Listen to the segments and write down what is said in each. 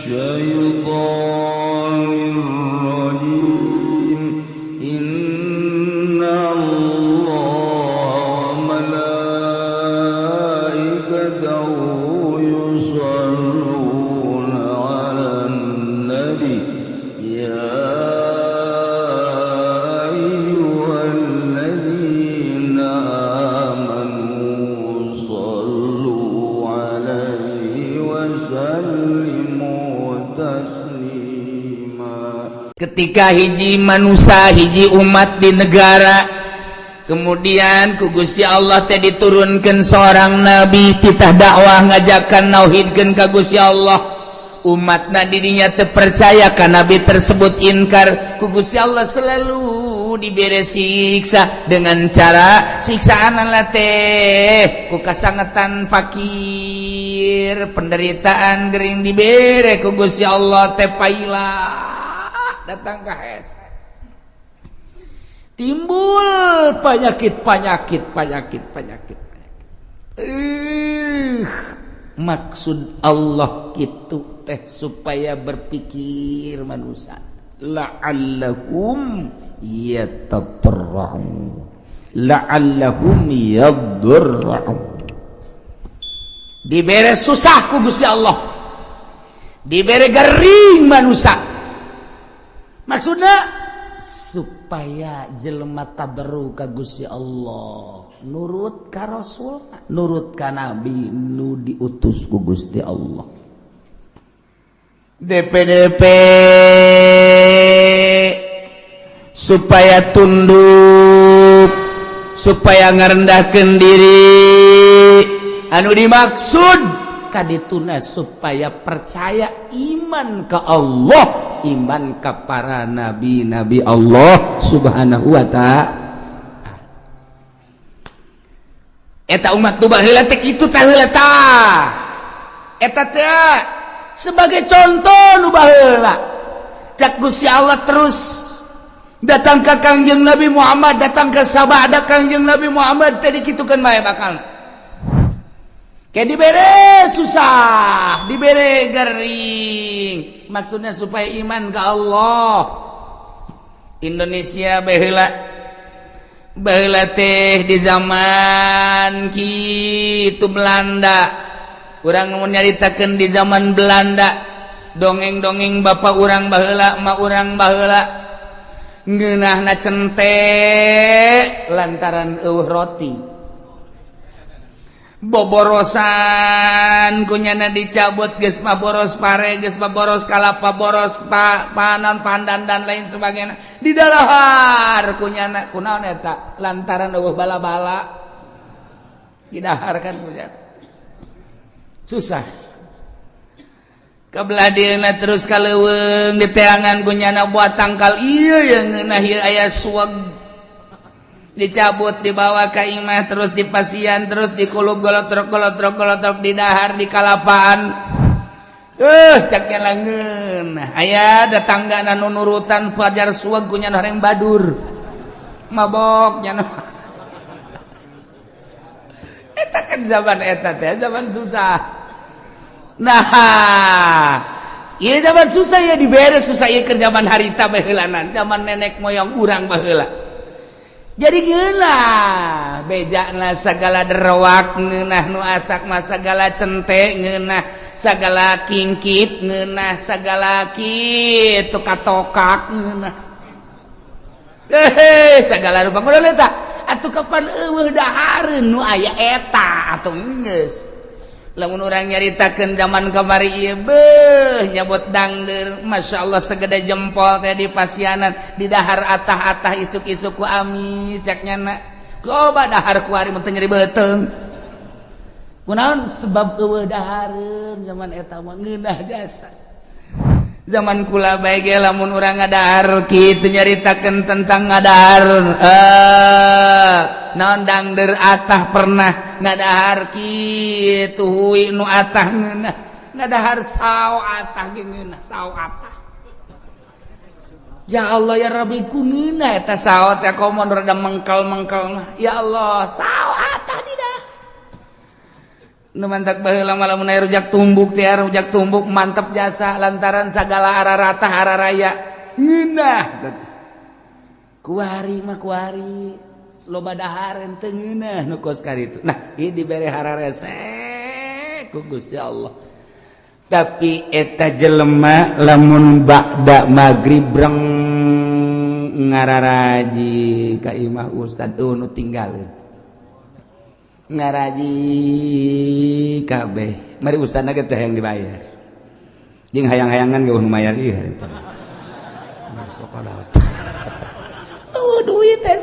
الشيطان الرجيم. إن الله وملائكته يصلون على النبي يا أيها الذين آمنوا صلوا عليه وسلموا تسليما. Ketika hiji manusia, hiji umat di negara, kemudian ku Gusti Allah teh diturunkan seorang nabi, titah dakwah, ngajakan nauhidkeun ka Gusti Allah. Umatna didinya terpercaya ka nabi tersebut, inkar, ku Gusti Allah selalu diberi siksa dengan cara siksaan lah teh ku kasangetan, fakir, penderitaan, gering, dibere ku Gusti Allah teh paila datang ke hes, timbul penyakit, penyakit, penyakit, penyakit, penyakit. Maksud Allah gitu teh supaya berpikir manusia, la'allahum yatadarra'un, la'allahum yadurra'un. Dibere susah ku Gusti Allah, dibere gering manusia, maksudnya supaya jelema tadarru ka Gusti Allah, nurut ka Rasul, nurut ka nabi nu diutus ku Gusti Allah. DPDP supaya tunduk, supaya ngerendahkan diri. Anu dimaksud kadituna supaya percaya, iman ke Allah, iman ke para nabi-nabi Allah Subhanahu wa ta'ala. Eta umat tu baheula teh kitu tah, heula tah. Eta teh sebagai contoh nu baheula. Cak Gusti Allah terus datang ke Kangjeng Nabi Muhammad, datang ke sabada Kangjeng Nabi Muhammad tadi, kitukeun bae bakal. Kayak dibere susah, dibere gering. Maksudnya supaya iman ke Allah. Indonesia baheula, baheula teh di zaman kitu Belanda. Urang mau nyaritakeun di zaman Belanda, dongeng-dongeng bapak urang baheula, emak urang baheula, ngeunahna cente lantaran euweuh roti, boborosan kunyana dicabut, geus mah boros pare, geus mah boros kalapa, boros panan, pandan, dan lain sebagainya, didalahar kunyana. Kunaon eta? Lantaran euweuh bala-bala, didahar kan kunyana. Susah kebelah dieuna, terus ka leuweung diteangan kunyana buat tangkal ieu yang ngeunah ieu, aya suweg, dicabut, dibawa ke imah, terus dipasian, terus dikulub, golotrok, golotrok, golotrok, didahar di kalapaan. Caknya langeun aya datangga nu nurutan fajar suweg kunya horeng badur mabok nya. Eta kan zaman eta teh zaman susah. Nah, ieu zaman susah ya, dibere susah ieu keur zaman harita baheulanan, zaman nenek moyang urang baheula. Jadi ngeunah bejana segala derwak ngeunah, nu asak mah segala cente ngeunah, segala kingkit ngeunah, segala kitu katokak ngeunah, eh segala rupa. Kunaon eta atuh? Kapan euweuh dahareun nu aya eta atuh geus. Lamun urang nyaritakeun zaman kamari ieu, beuh, nyabot dangdeur, Masya Allah, segede jempol teh di pasianan, di dahar atah-atah isuk-isuk ku amis yak nyana. Coba dahar kuari mun teu nyeri beuteung. Kunaon? Sebab euweuh dahareun zaman eta mah, ngeunah jasa. Zaman kula bae ge lamun urang ngadahar kitu, nyaritakeun tentang ngadahar naon, dangder atah, pernah ngadahar kitu hui nu atah ngeunah, ngadahar sao atah ge ngeunah, sao atah. Ya Allah ya Rabbi, ku ngeunah eta sao teh, komo rada mengkal-mengkal mah. Ya Allah, sao atah tidak. Nu mantak baheula mah lamun aya rujak tumbuk teh, rujak tumbuk mantap jasa, lantaran sagala arah rata arah raya ngeunah. Kuari mah kuari loba dahar teu ngeunah nu kos karitu. Nah, ieu dibere hararese ku Gusti Allah. Tapi eta jelema lamun ba'da magrib breng ngararaji ka imah ustad, oh, nu tinggalin ngaraji kabeh, mari ustadna ge teh yang dibayar jeung hayang-hayangan ge nu mayar ieu harita. Oh, duit teh.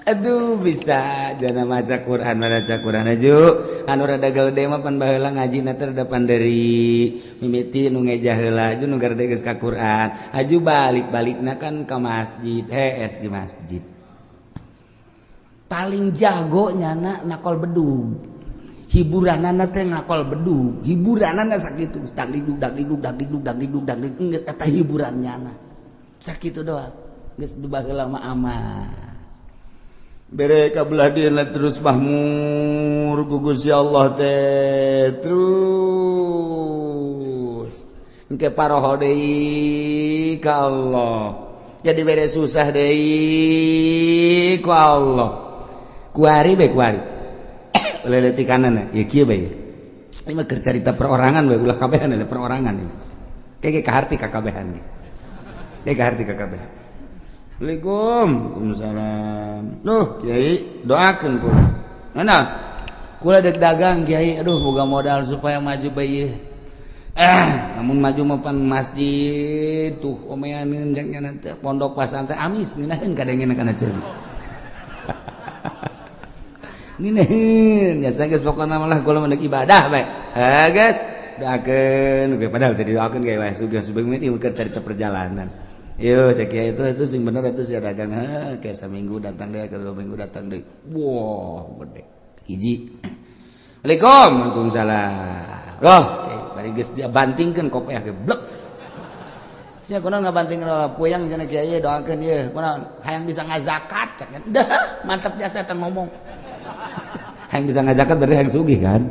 Aduh, bisa jana maca Quran, maca Quran aju anu rada gede mah pan baheula ngaji na teh rada panderi, mimiti nu ngejah heula, aju nu garede geus ka Quran, aju balik-balikna kan ka masjid, hees di masjid. Paling jago nyana nakol bedug, hiburanana teh nakol bedug, hiburanana sakitu, dagdikduk dagdikduk dagdikduk dagdikduk dagdikduk, geus eta hiburan nyana sakitu doang. Geus baheula mah aman. Bere kabelah dieuna terus mahmur ku Gusti Allah teh, terus engke paroho deui ka Allah, jadi bere susah deui ku Allah. Kuari bae, kuari leletikanana ya kieu bae. Ini mah keur carita perorangan bae, ulah kabehan, ada perorangan ini kayak kaharti kakabehan ge, kayak kaharti kakabehan. Assalamualaikum. Waalaikumsalam. Duh, Kiai, doakeun kula. Mana? Kula dek dagang, Kiai. Aduh, boga modal supaya maju bae. Eh, namun maju mah pan masjid tuh omeaneun jeung nya teh pondok pasantren amis ngeunaheun kadengena kana ceuli. Ngeunaheun, ya geus pokona malah kula mah ibadah bae. Eh, geus doakeun ge, padahal teh didoakeun ge wae sugih subuh ieu keur carita perjalanan. Yo cek ya, itu sing bener itu sih dagang. Ha, kayak seminggu datang deh, ke 2 minggu datang deh, wah, gede hiji. Assalamualaikum. Waalaikumsalam. Loh, bari geus dia bantingkeun kopiah ge blek sia, kunaon ngabanting puyang cenah, kiai doakeun ieu, kunaon hayang bisa ngazakat cek. Dah mantap jasa eta ngomong hayang bisa ngazakat, berarti hayang sugih kan.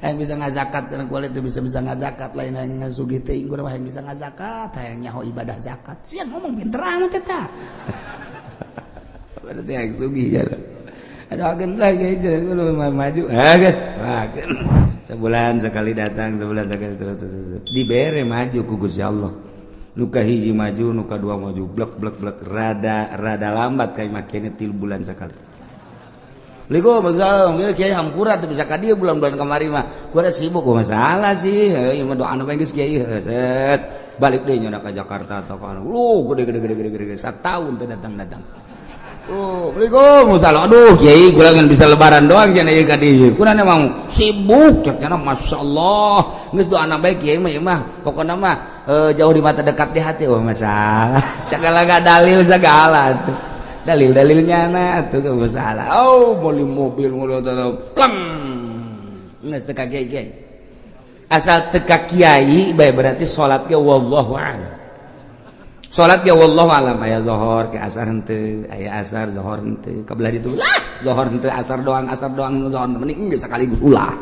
Hayang bisa ngazakat cenah, kulit bisa bisa ngazakat, lain hayang sugih teh, urang hayang bisa ngazakat, hayang nyaho ibadah zakat. Sia ngomong pinter amat eta, berarti hayang sugih ya. Aduh, lah guys, maju. Ah, guys, sebulan sekali datang, sebulan sekali terus, terus, terus. Dibere maju ku Gusti Allah. Nuka hiji maju, nuka dua maju, blek blek blek, rada rada lambat kayak makinnya 3 bulan sekali. Assalamualaikum, Waalaikumsalam. Kiai, hampura tuh bisa ka dieu bulan-bulan kamari mah. Kuda sibuk, gua masalah sih. Ieu mah doa anu geus kiai. Set balik deui nya ka Jakarta atau ka lu gede gede gede gede gede satahun teu datang-datang. Oh, Assalamualaikum, salah. Aduh, kiai, kula ngan bisa lebaran doang cenah ieu ka dieu. Kuna emang sibuk cek nya, masyaallah. Geus doa bae kiai mah, ieu mah. Pokona mah jauh di mata dekat di hati. Oh, masalah. Segala gak dalil segala tuh. Dalil-dalilnya na tuh gak masalah. Oh, beli mobil mobil pleng. Geus teu ka kiai kiai. Asal teu ka kiai bae berarti salat ge wallahu a'lam. Salat ge wallahu a'lam, aya zuhur ke asar henteu, aya asar zuhur henteu, kabelah ditu lah zuhur henteu, asar doang, asar doang, zuhur mending geus sekaligus ulah.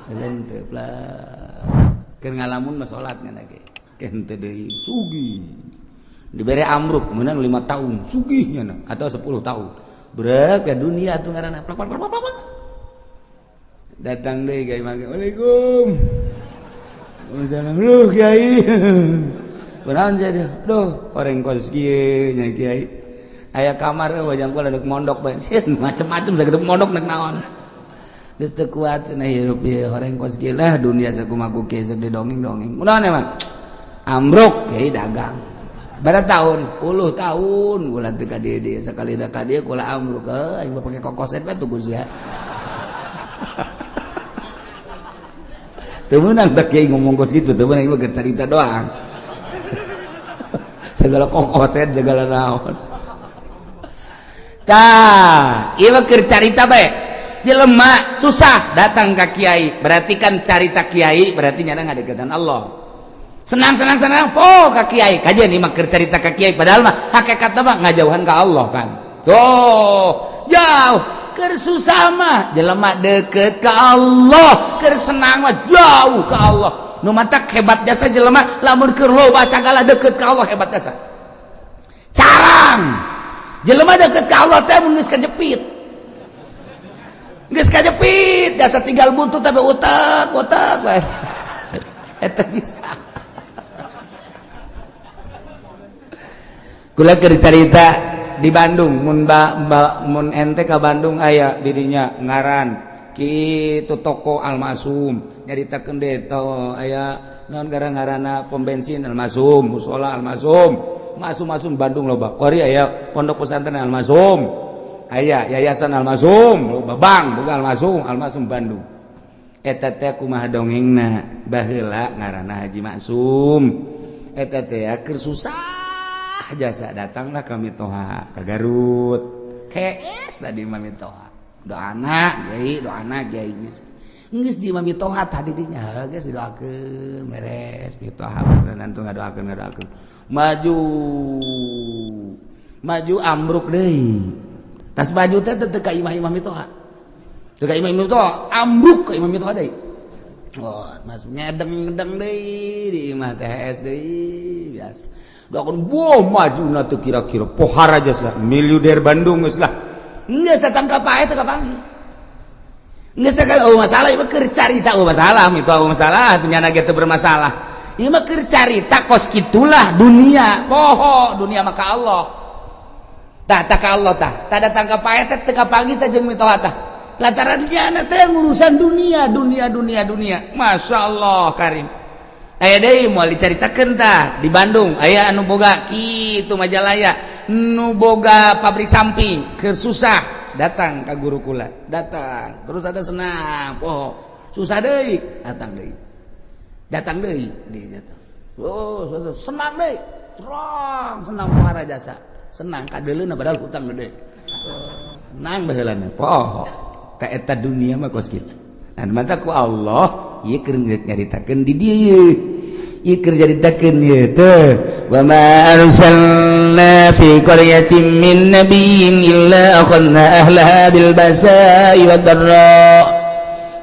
Henteu lah. Keur ngalamun mah salat ngan ge. Ke henteu deui sugih. Dibere amruk menang 5 tahun sugihnya na, atau 10 tahun. Berat ke dunia tuh ngaranna plak plak plak plak. Datang deui ka imah. Waalaikum. Waalaikumsalam. Lu kiai. Kunaon sia? Duh, orang kos kieu nya kiai. Aya kamar wajang kula dek mondok bae. Macem-macem sagede mondok nek naon. Geus teu kuat cenah hirup ieu, horeng kos kieu lah, dunia sakumaha ku kieu sok didongeng-dongeng. Kunaon emang? Amruk kiai dagang. Berapa tahun? 10 tahun kula teu ka dieu dieu, sakali da ka dieu kula amruk, aing mah pake kokoset bae tuh Gus ya. Teu meunang tak kiai ngomong kos gitu, teu meunang, ieu mah carita doang. Segala kokoset, segala naon. Tah, ieu mah keur carita bae. Jelema susah datang ka kiai, berarti kan carita kiai berarti nyana ngadeukeutan Allah. Senang senang senang po ka kiai, kajian ieu mah keur carita ka kiai, padahal mah hakikatna mah ngajauhan ka Allah kan. Tuh, jauh. Keur susah mah jelema deket ke Allah, keur senang mah jauh ke Allah. Nu matak hebat jasa jelema lamun keur loba sagala deket ke Allah, hebat jasa. Carang jelema deket ke Allah teh mun geus kajepit, geus kajepit jasa, tinggal buntut tapi utak utak bae eta bisa. Kula keur carita di Bandung, mun ba, ba, mun ente ka Bandung aya didinya ngaran kitu toko Almasum, nyaritakeun deh to aya naon gara ngaranna, pom bensin Almasum, musola Almasum, Masum Masum Bandung loba. Kuari aya pondok pesantren Almasum, aya yayasan Almasum, loba bank boga Almasum. Almasum Bandung eta teh kumaha dongengna? Baheula ngaranna Haji Maksum. Eta teh keur susah jasa, datanglah ka mitoha ke Garut. KS tadi mami toha, doana kiai, doana kiai. Geus di mami toha tadi dinya geus didoakeun beres mitoha, nanti ngadoakeun ngadoakeun, maju maju ambruk deui. Tas maju teh teu ka imah-imah mitoha, teu ka imah mitoha, ambruk ka imah mitoha deui. Oh, maksudnya ngedeng-ngedeng deui di imah THS deui biasa. Doakan, wah, maju na tuh kira-kira pohara jasa miliuder Bandung geus lah. Geus datang ka pae teu kapanggih. Geus teh oh masalah ieu keur carita, oh masalah itu, oh masalah punya ge teu bermasalah. Ieu mah keur carita kos kitulah dunia, poho dunia maka Allah. Tah tah ka Allah tah. Tah datang ka pae teh teu kapanggih teh jeung mitoha tah. Lantaran dia teh ngurusan dunia, dunia, dunia, dunia. Masya Allah karim. Aya deui moal dicaritakeun tah di Bandung, aya anu boga kitu Majalaya, nu boga pabrik samping, keur susah datang ka guru kula, datang terus ada senang, poho susah deui, datang deui, datang deui di datang, oh senang deui, terang senang pohara jasa, senang kadeuleuna padahal hutang gede, senang baheulana, poho ka eta dunia mah kos kitu. Nah, mata ku Allah ieu keur nyaritakeun di dieu, ieu keur nyaritakeun ieu teh, wa ma arsalna fi qaryatin min nabiyyin illa akhadna ahlaha bil basa'i wad dharra.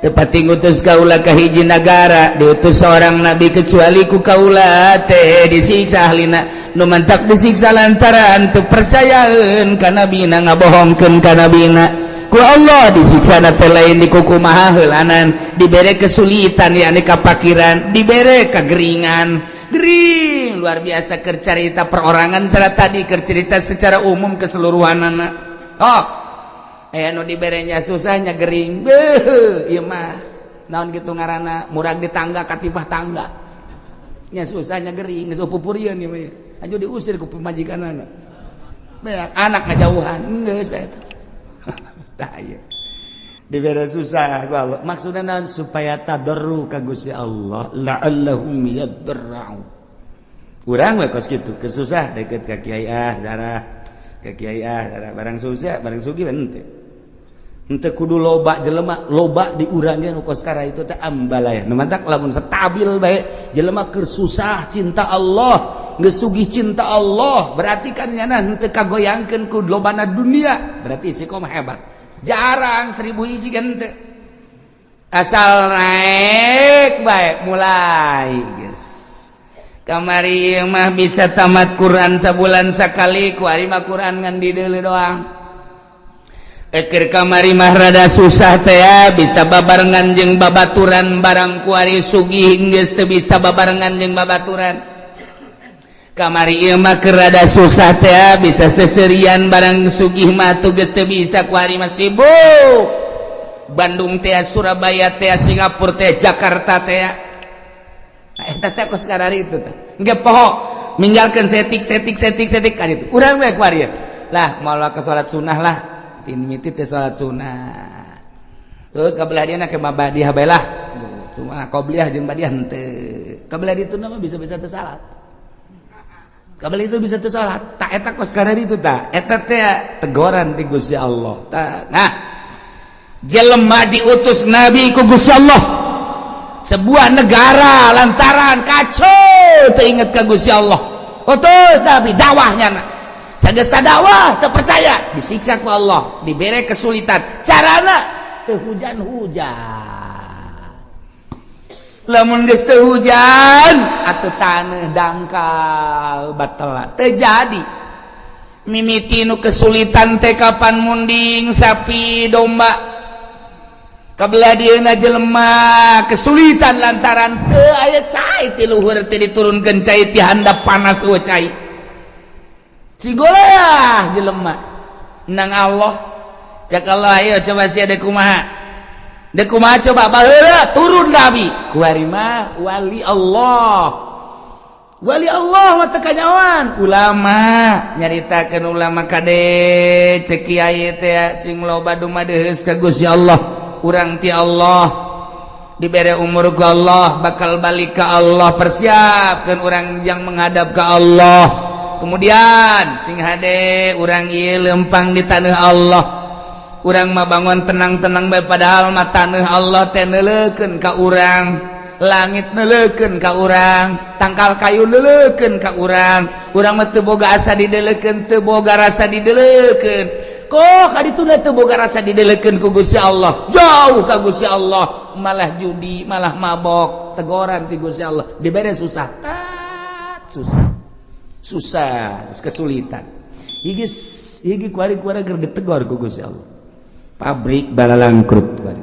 Tepati ngutus kaula ka hiji nagara, diutus seorang nabi, kecuali ku kaula teh disiksa ahlina. Nu mantak disiksa lantaran teu percayaeun ka nabina, ngabohongkeun ka nabina. Ku Allah disiksa na teh lain dikukumaha heulanan, dibere kesulitan, yakni kapakiran, dibere kegeringan, gering luar biasa. Keur carita perorangan cara tadi, keur cerita secara umum keseluruhan anak. Oh, aya nu diberenya susahnya gering, beuh, ieu mah naon gitu ngaranna, murag di tangga katipah tangga nya, susahnya gering, geus pupurieun ieu mah, aju diusir ku pamajikanana, anak ngajauhan, geus bae. Tah, ieu dibere susah ku Allah maksudna naon? Supaya tadarru ka Gusti Allah, la'allahum yadarra'u. Urang we kos kitu, kesusah deket ka kiai, ah darah ka kiai, ah darah. Barang susah, barang sugih henteu henteu kudu loba jelema, loba di urang ge nu kos kara itu teh ambalaya. Nu mantak lamun stabil bae jelema, keur susah cinta Allah, geus sugih cinta Allah, berarti kan nyana henteu kagoyangkeun ku lobana dunia, berarti istiqomah hebat. Jarang 1000 hiji kan teu. Asal naik baik mulai geus. Kamari mah bisa tamat Quran sabulan sakali, kuari mah Quran ngan di deuleu doang. Eker kamari mah rada susah teh ya, bisa babarengan jeung babaturan, barang kuari sugih geus teu bisa babarengan jeung babaturan. Kamari ieu mah keur rada susah teh ya, bisa seserian, barang sugih mah tuh geus teu bisa. Kuari mah sibuk Bandung teh, Surabaya teh, Singapura teh, Jakarta teh. Nah, eta teh kos karari itu teh engke poho ninggalkeun setik setik setik setik kan itu urang we kuari lah, malah ke salat sunnah lah, tin miti teh salat sunnah, terus kabelah dia ke badiah bae lah, cuma qobliyah jeung badiah henteu, kabelah ditu mah bisa-bisa teu salat, kabelah itu bisa teu salat. Tak eta kos karari itu tak eta teh teguran ti Gusti Allah. Ta, nah, jelema diutus nabi ku Gusti Allah sebuah negara lantaran kacau teu inget ka Gusti Allah, utus nabi dakwahnya. Nah, Sageus dakwah teu percaya, disiksa ku Allah, dibere kesulitan. Carana teu hujan-hujan. Lamun geus teu hujan atuh taneuh dangkal batal teu jadi. Mimiti nu kesulitan teh kapan munding sapi domba. Kabelah dieuna jelema kesulitan lantaran teu aya cai ti luhur teh diturunkeun cai ti handap panas eueuh cai. Cigoleah jelema nang Allah cak Allah ayo coba sia deuk kumaha. Deuk kumaha coba baheula turun nabi kuari mah wali Allah. Wali Allah mah teu kanyawan ulama nyaritakeun ulama kade cek kiai teh sing loba dumadeheus ka Gusti Allah urang ti Allah dibere umur ku Allah bakal balik ke Allah persiapkan orang yang menghadap ke Allah kemudian sing hade urang ieu lempang di tanah Allah urang mah bangun tenang-tenang bae padahal mah tanah Allah teh neuleukeun ka urang langit neuleukeun ka urang tangkal kayu neuleukeun ka urang urang mah teu boga asa dideulekeun teu boga rasa dideulekeun kok kadituna teu boga rasa dideulekeun ku Gusti Allah jauh ka Gusti Allah malah judi malah mabok tegoran ti Gusti Allah dibere susah tat susah susah kesulitan iki iki kuari-kuari keur ditegor ku Gusti Allah pabrik balalangkrut kuari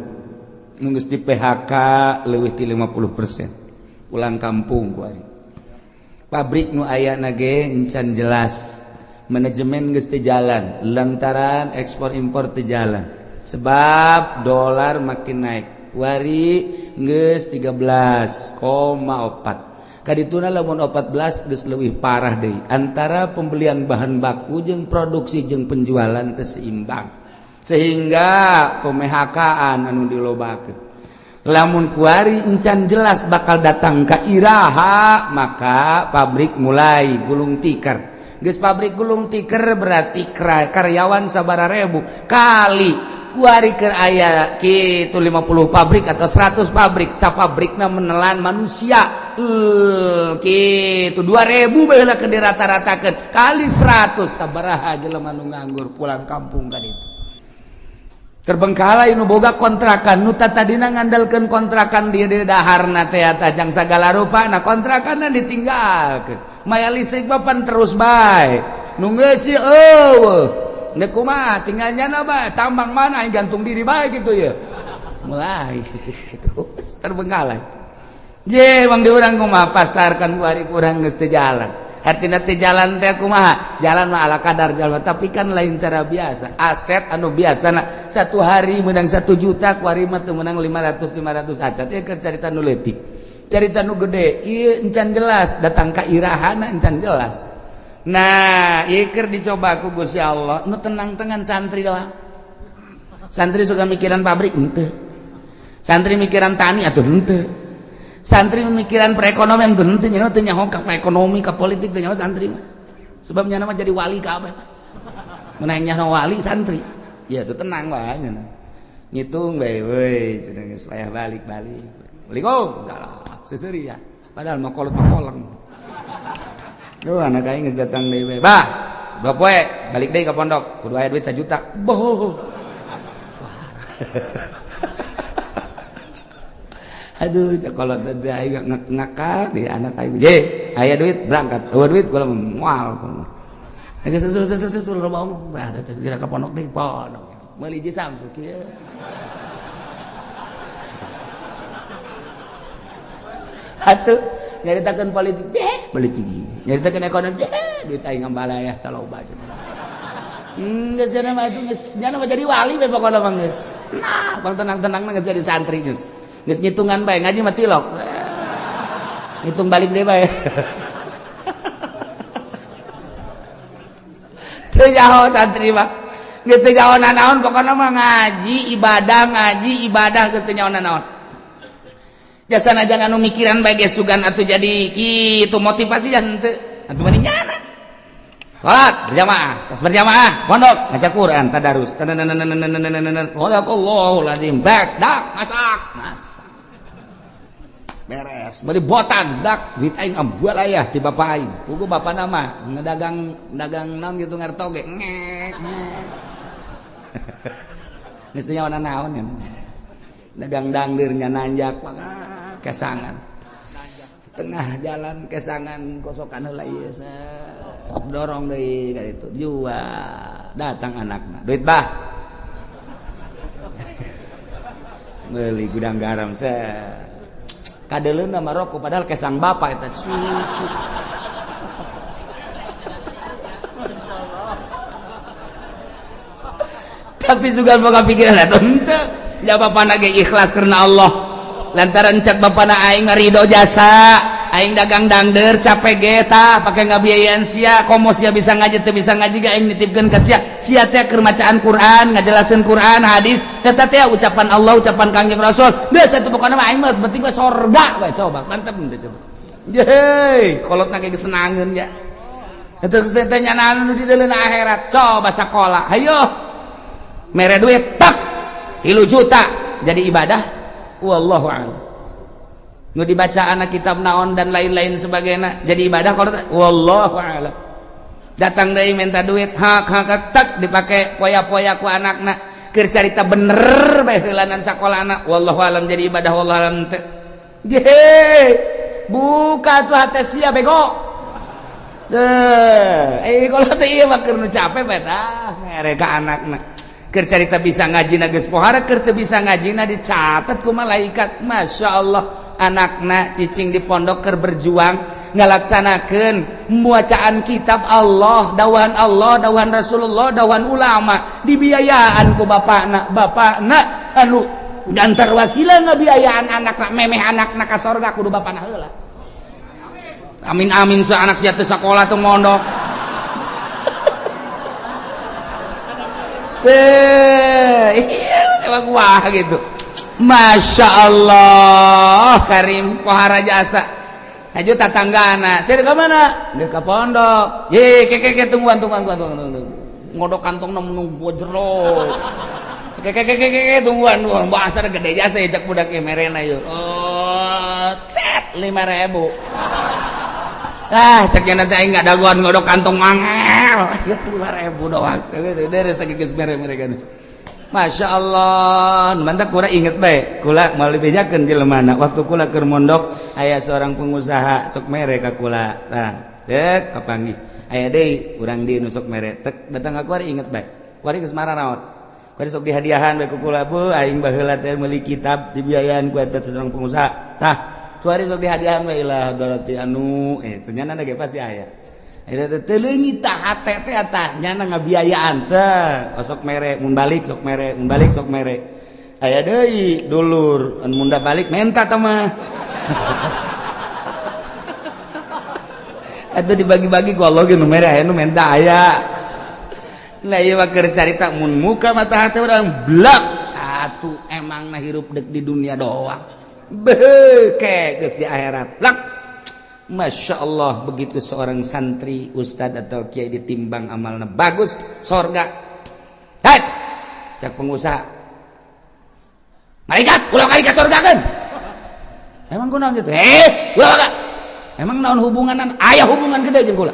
geus di PHK leuwih ti 50% pulang kampung kuari pabrik nu aya ge encan jelas manajemen geus teu jalan lantaran ekspor impor teu jalan sebab dolar makin naik kuari geus 13,4 kadituna lamun 14 geus leuwih parah deui antara pembelian bahan baku jeung produksi jeung penjualan teu seimbang sehingga pemehakaan anu dilobakeun lamun kuari encan jelas bakal datang ka iraha maka pabrik mulai gulung tikar geus pabrik gulung tikar berarti karyawan sabaraha ribu kali kuari keur aya kitu 50 pabrik atau 100 pabrik sapabrikna menelan manusia kitu 2000 bae lah keur dirata-ratakeun kali 100 sabaraha jelema nu nganggur pulang kampung ka ditu terbengkalai nu boga kontrakan nu tadina ngandalkeun kontrakan dia di daharna teh tajang sagala rupa nah kontrakanna ditinggalkeun maya listrik papan terus bae nu ngeusi eueuh deuk kumaha tinggal nyana bae tambang mana aing gantung diri bae gitu ya mulai terus terbengkalai je bang di urang kumaha pasar kan kuari kurang geus teu jalan hartina teu jalan teh kumaha jalan mah ala kadar jalan tapi kan lain cara biasa aset anu biasa nah satu hari menang 1 juta kuari mah teu menang 500 500 acan ieu keur carita nu leutik carita nu gede ieu encan jelas datang ka irahana encan jelas nah ieu keur dicoba ku Gusti Allah nu tenang-tenang santri doang santri suka mikiran pabrik henteu santri mikiran tani atuh henteu santri memikiran perekonomian tuh henteu nya teu nyaho ka ekonomi ka politik teu nyaho santri mah sebab nya mah jadi wali kabeh mun nyaho wali santri ya tuh tenang wae nya ngitung bae weuy cenah geus payah balik-balik Assalamualaikum seseuri ya padahal mah kolot mah koleng duh anak aing geus datang deui bae bah 2 poe balik deui ka pondok kudu aya duit 1 juta boh aduh kalau tadi aing ngakal di anak aing ye aya duit berangkat eueuh duit kula moal geus susul loba omong bah kira ka pondok deui pondok meuli hiji Samsu kieu atuh nyaritakeun politik deh politik nyaritakeun ekonomi deh duit aing ngambalaya tah loba cenah geus cenah mah itu geus nya mah jadi wali bae pokona mah geus nah bang tenang-tenang geus jadi santri geus geus ngitungan bae ngaji mah tilok ngitung balik deui bae teu nyaho santri mah geus teu nyaho nanaon pokona mah ngaji ibadah geus teu nyaho nanaon jasa najan anu mikiran bae ge sugan atuh jadi kitu motivasi jan henteu atuh mending nyana salat berjamaah tas berjamaah pondok ngaca Quran tadarus Sadaqallahul azim bak dak masak masak Beres beli botan dak duit aing ambual ayah ti bapak aing. Pugu bapak nama ngedagang dagang naon gitu ngertoge ngek ngek. Geus teh nyawa naon ya. Dagang dangdirnya nanjak kesangan. Tengah jalan kesangan kosokan heula ieu dorong deui ka ditu jual. Datang anakna. Duit bah. Meuli gudang garam set. Kadeleuna mah rokok padahal kesang bapak eta cucu. Tapi juga boga pikiran eta henteu. Ya bapana ge ikhlas karena Allah. Lantaran cek bapana aing ngarido jasa, aing dagang dangder capek ge tah pake ngabiayaan sia, komo sia bisa ngaji teu bisa ngaji ge aing nitipkeun ka sia. Sia teh keur macaan Quran, ngajelaseun Quran, hadis, eta teh ucapan Allah, ucapan Kangjeng Rasul. Geus atuh pokona mah aing mah penting mah sorga we coba, mantep teh coba. Yeay, kolotna ge geus senangeun ya. Eta geus teh nyanaan nu di deuleuna akhirat, coba sakola. Hayo. Mere duit tak 3 juta jadi ibadah. Wallahu a'lam. Nu dibaca anak kitab naon dan lain-lain sebagainya jadi ibadah kalau wallahu a'lam. Datang deui minta duit hak hak tak dipake poya-poya ku anakna keur carita bener bae heulanan sakolana wallahu a'lam jadi ibadah wallahu a'lam teu. Ye, buka tuh hate sia bego. Teu, kalau teh ieu mah keur nu capek bae tah mere ka anakna. Keur carita bisa ngaji na geus pohara keur teu bisa ngaji na dicatat ku malaikat. Masya Allah anakna cicing di pondok keur berjuang ngalaksanakeun bacaan kitab Allah, dawahan Allah, dawahan Rasulullah, dawahan ulama, dibiayaan ku bapakna. Bapakna anu gantar wasilah ngabiayaan anakna memeh anakna ka sorga kudu bapakna heula. Amin amin sa anak sia teu sakola teu mondok. Iya emang wah gitu. Masya Allah Karim pohara jasa. Haju tatanggana. Saya ke mana? Dia ke pondok. Ye ke ke ke tungguan tungguan tungguan tungguan. Ngodok kantongna menunggu jero. Ke ke ke ke ke tungguan tungguan. Bahasa gede jasa ya cak budak ieu merena yeuh. Oh, set 5.000. Ah, cek nanti aing nggak dagoan ngodok kantong mangel. Ya 5.000 doang. Deres lagi geus mere-mere kan. Masya Allah, mantap kula inget bae. Kula moal dibejakeun jelema waktu kula keur mondok aya seorang pengusaha sok mere ka kula. Tah, dek kapanggih. Aya deui urang di nu sok mere. Tek datang ka kuari inget bae. Kuari geus mararaot. Kuari sok dihadiahan bae ku kula, bu aing baheula teh meuli kitab dibiayaan ku eta seorang pengusaha. Tah, kuari sok dihadiahan bae lah doroti anu eh ternyata ge pasti aya. Teu leungit tah hate teh tah nyana ngabiayaan teh sok mere mun balik sok mere mun balik sok mere aya deui dulur mun da balik menta tah mah. Atuh dibagi-bagi ku Allah ge nu mere aya nu menta aya. Nah ieu mah keur carita mun muka mata hate urang blak atuh emangna hirup deuk di dunia doang. Beuh ke geus di akhirat blak. Masya Allah begitu seorang santri, ustad atau kiai ditimbang amalnya bagus, sorga. Hei, cak pengusaha, malaikat, ulah kali ke sorga kan? Emang kunaon gitu? Eh, ulah kak. Emang naon hubungan? Aya hubungan gede jeung kula.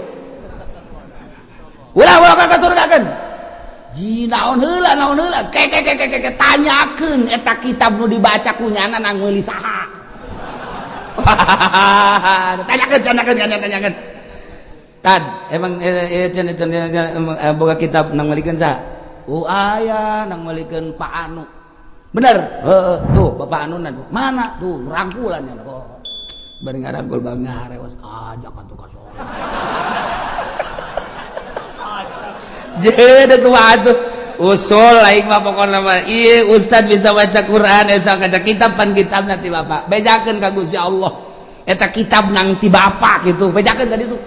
Ulah ulah ka sorga kan? Ji naon heula naon heula? Ke ke ke ke ke tanyakeun eta kitab nu dibaca ku nyana nang meuli saha. Tanyakan, tanyakan, tanyakan, tanyakan. Tad, emang boga kitab nang melikeun saha? Oh aya nang melikeun Pak Anu. Bener? Heeh, tuh Bapak Anu na mana? Tuh rangkulan ya. Oh. Bari ngarangkul bang ngarewas ajak atuh ka sorga. Jadi kumaha atuh? Usul aing mah pokona mah ieu ustad bisa baca Quran eta kaca kitab pan kitab nanti bapak bejakeun ka Gusti Allah eta kitab nang ti bapak gitu bejakeun ka ditu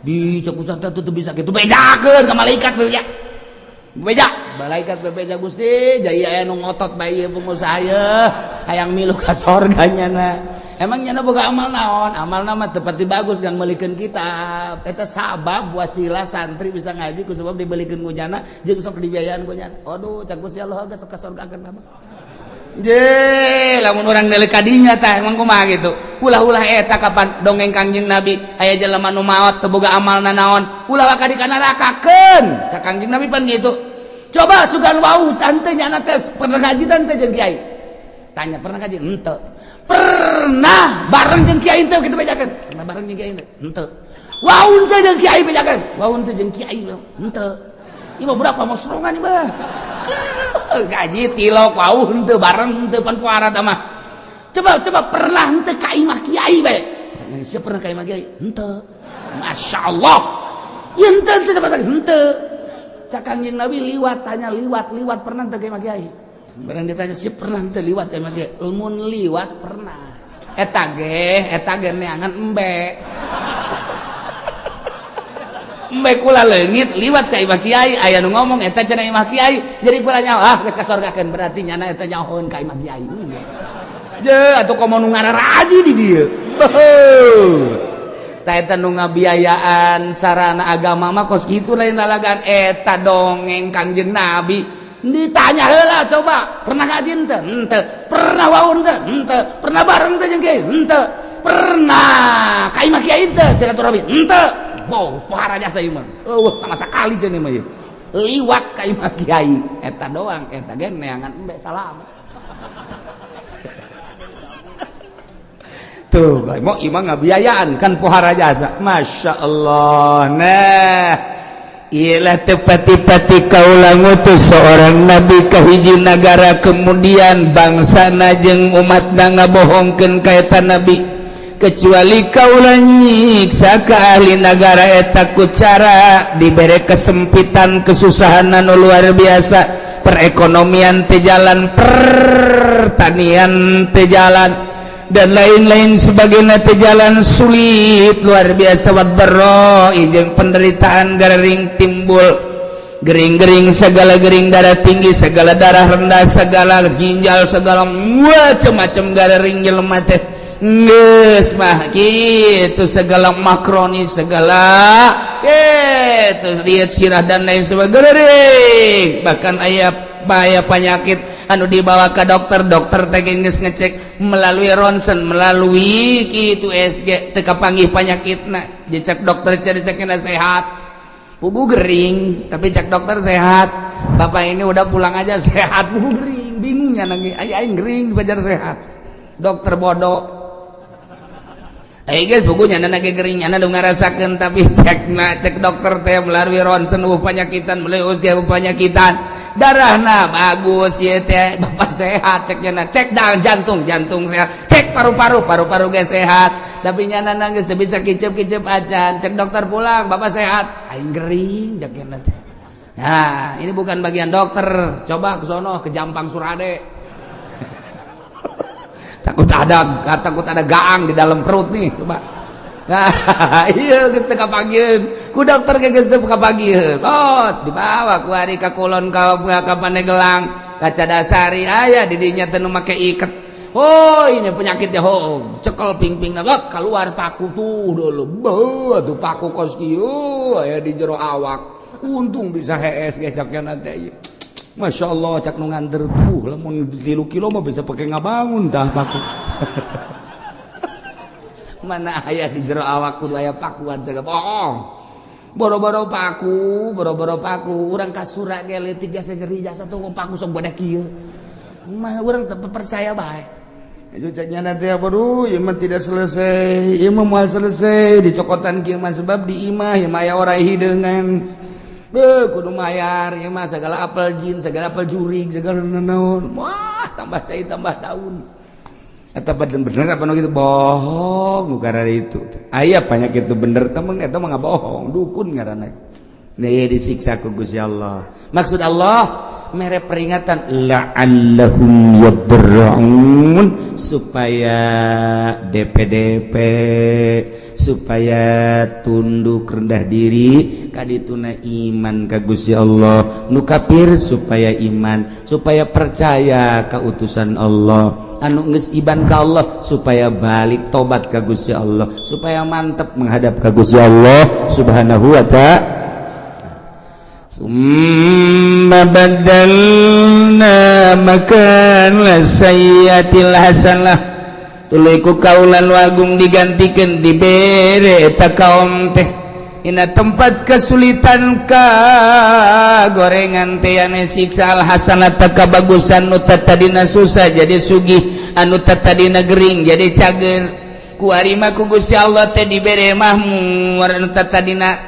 di cek ustad teh teu bisa kitu bejakeun ka malaikat beja beja malaikat bebeja Gusti jaya aya nu ngotot bae ieu pengusaha ye hayang milu ka sorga nyana emang nyana boga amal naon amalna mah teu pati bagus kan meulikeun kitab eta sabab wasilah santri bisa ngaji ku sebab dibelikeun ku nyana jeung sok dibiayaan ku nyana aduh cak Gusti Allah geus ka sorga keun mah. Je, lamun urang neuleuh ka dinya tah emang kumaha gitu. Ulah-ulah eta kapan dongeng Kangjeng Nabi aya jelema nu maot teu boga amal nanaon, ulah waka di kanarakakeun. Cak Kangjeng Nabi pan gitu. Coba sugan wau tante nyana teh pernah ngaji tante jeung kiai. Tanya pernah ngaji? Henteu. Pernah bareng jeung kiai teu kitu bejakeun. Pernah bareng jeung kiai henteu. Wau teu jeung kiai bejakeun. Wau teu jeung kiai henteu. Ieu mah budak pamosrongan ieu mah. Gaji tilok wau henteu bareng henteu pan puara mah. Coba coba pernah henteu ka imah kiai bae. Tanya siapa pernah ka imah kiai? Henteu. Masya Allah. Ya henteu henteu sama sekali henteu. Cak Kangjeng Nabi liwat tanya liwat liwat pernah henteu ka imah kiai? Barang ditanya siapa pernah henteu liwat ka imah kiai? Lamun liwat pernah. Eta ge neangan embe. Embe kula leungit liwat ka imah kiai, aya nu ngomong eta cenah imah kiai, jadi kula nyaho ah geus kasorgakeun berarti nyana eta nyahoeun ka imah kiai. Je atuh komo nu ngararaji di dieu. Tah eta nu ngabiayaan sarana agama mah kos kitu lain lalagan eta dongeng Kangjeng Nabi. Ditanya heula coba, pernah ngaji henteu? Henteu. Pernah wau henteu? Henteu. Pernah bareng teh jeung kiai? Henteu. Pernah ka imah kiai henteu silaturahmi? Henteu. Wow, pohara jasa ieu mah. Eueuh sama sekali cenah mah ieu. Liwat ka imah kiai eta doang eta ge neangan embe salam. Tuh, mau imah ngabiayaan kan pohara jasa. Masya Allah. Nah, ialah tepati-pati kaula ngutus seorang nabi ka hiji nagara kemudian bangsa jeung umatna ngabohongkeun ka eta nabi kecuali kaula nyiksa ka ahli nagara eta ku cara dibere kesempitan kesusahan anu luar biasa, perekonomian teu jalan, pertanian teu jalan, dan lain-lain sebagainya teu jalan, sulit luar biasa, waddarra jeung penderitaan gering timbul, gering-gering segala gering, darah tinggi segala, darah rendah segala, ginjal segala, macam-macam gering jelema teh geus mah gitu, segala makroni segala gitu, lihat sirah dan lain sebagainya. Bahkan aya bahaya penyakit anu dibawa ke dokter, dokter teh geus ngecek melalui ronsen, melalui kitu USG, teu kapanggih penyakitna. Dicek dokter cari cekna sehat, pugu gering, tapi cek dokter sehat, bapak ini udah pulang aja sehat, pugu gering. Bingungnya nangis aing gering dibajar sehat, dokter bodoh. Eh guys, bukunya nyana ge gering, nyana nu ngarasakeun, tapi cek na cek dokter teh melalui ronsen eueuh panyakitan, melalui USG panyakitan, darahna bagus ya teh, bapak sehat cek nyana. Cek dah jantung, jantung sehat, cek paru-paru, paru-paru ge sehat, tapi nyana nangis teu bisa kicep-kicep acan. Cek dokter pulang, bapak sehat, aing gering cek nyana teh. Nah, ini bukan bagian dokter, coba ke sono ke Jampang Surade, takut ada gaang di dalam perut nih, coba. Nah, iya geus teu kapanggiheun ku dokter ge, geus teu kapanggiheun. Oh, dibawa ku ari ka kulon ka Pandegelang, ka Cadasari, aya di dinya teh nu make iket. Oh, ini penyakitnya. Oh, cekel pingping lot keluar paku tuh dulu. Beuh, tuh paku kos kieu aya di jero awak. Untung bisa hees gesaknya nanti. Masya Allah, cak nu nganter tuh lamun 3 kilo mah bisa pakai ngabangun tah paku. Mana aya di jero awak kudu aya pakuan segala bohong. Boro-boro paku, boro-boro paku, urang kasura ge leutik jasa nyeri jasa tuh paku sok bodak kieu. Mah urang teu percaya bae. Itu caknya nanti apa duh, ieu mah tidak selesai, ieu mah moal selesai dicokotan kieu mah sebab di imah ieu mah aya orai hideungan. Beuh, kudu mayar ieu mah segala apel jin, segala apel jurig, segala naon. Wah, tambah cai tambah daun. Eta bener apa nu gitu bohong nu itu. Aya penyakit itu bener temen eta mah bohong, dukun ngaranna. Nih disiksa ku Gusti Allah. Maksud Allah mere peringatan la'allahum yadra'un supaya DPDP, supaya tunduk rendah diri kadituna iman ka Gusti Allah, nu kafir supaya iman, supaya percaya ka utusan Allah, anu geus iman ka Allah supaya balik tobat ka Gusti Allah, supaya mantep menghadap ka Gusti Allah Subhanahu wa ta'ala. Summa badalna Baddalna makana sayyiatil hasanah, tuluy ku kaula nu agung digantikeun, dibere eta kaum teh dina tempat kesulitan ka gorengan teh ane siksa, al hasanata, kabagusan. Nu tadina susah jadi sugih, anu tadina gering jadi cager. Kuari mah ku Gusti Allah teh dibere mahmur. Anu tadina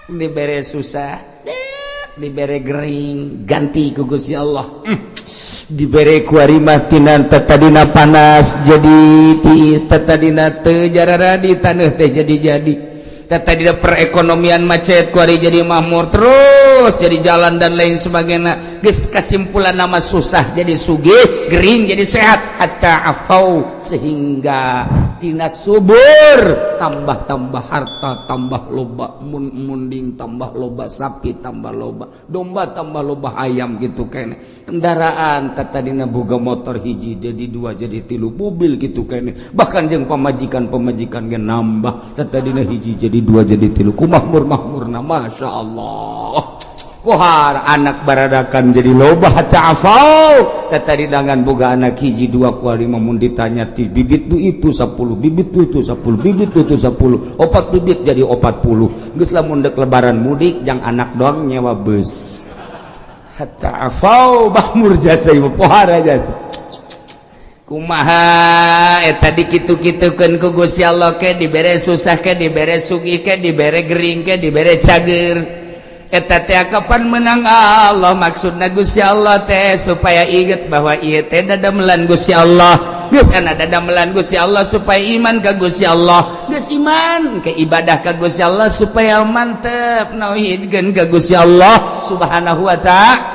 dibere susah, dibere gering, ganti ku Gusti Allah. Dibere kuari mah tina tadina panas jadi tiis, tadina teu jararadi taneuh teh jadi jadi, tadi perekonomian macet, kuari jadi makmur terus, jadi jalan dan lain sebagainya. Geus kesimpulan nama susah jadi sugih, gering jadi sehat. Hatta afau, sehingga tina subur tambah-tambah, harta tambah loba, mun munding tambah loba, sapi tambah loba, domba tambah loba, ayam gitu kene, kendaraan tadina boga motor hiji jadi dua, jadi tilu, mobil gitu kene. Bahkan jeung pamajikan, pamajikan ge nambah, tadina hiji jadi dua, jadi tilu. Ku makmur makmurna, Masya Allah. Kohar anak baradakan jadi loba. Hatta afau, tadi dangan boga anak hiji dua, kuari mun ditanya ti bibit du itu 10 bibit, du itu 10 bibit, du itu 10, opat bibit jadi 40. Geus lamun dek lebaran mudik jang anak doang nyewa bus. Hatta afau, makmur jasa ieu, pohara jasa. Kumaha eta dikitu-kitukeun ku Gusti Allah? Ke dibere susah, ke dibere sugih, ke dibere gering, ke dibere cager, eta teh kapan menang Allah? Maksudna Gusti Allah teh supaya inget bahwa ieu teh dadamelan Gusti Allah. Geus ana dadamelan Gusti Allah supaya iman ka Gusti Allah. Geus iman ke ibadah ka Gusti Allah supaya mantep nauhidkeun ka Gusti Allah Subhanahu wa Ta'ala.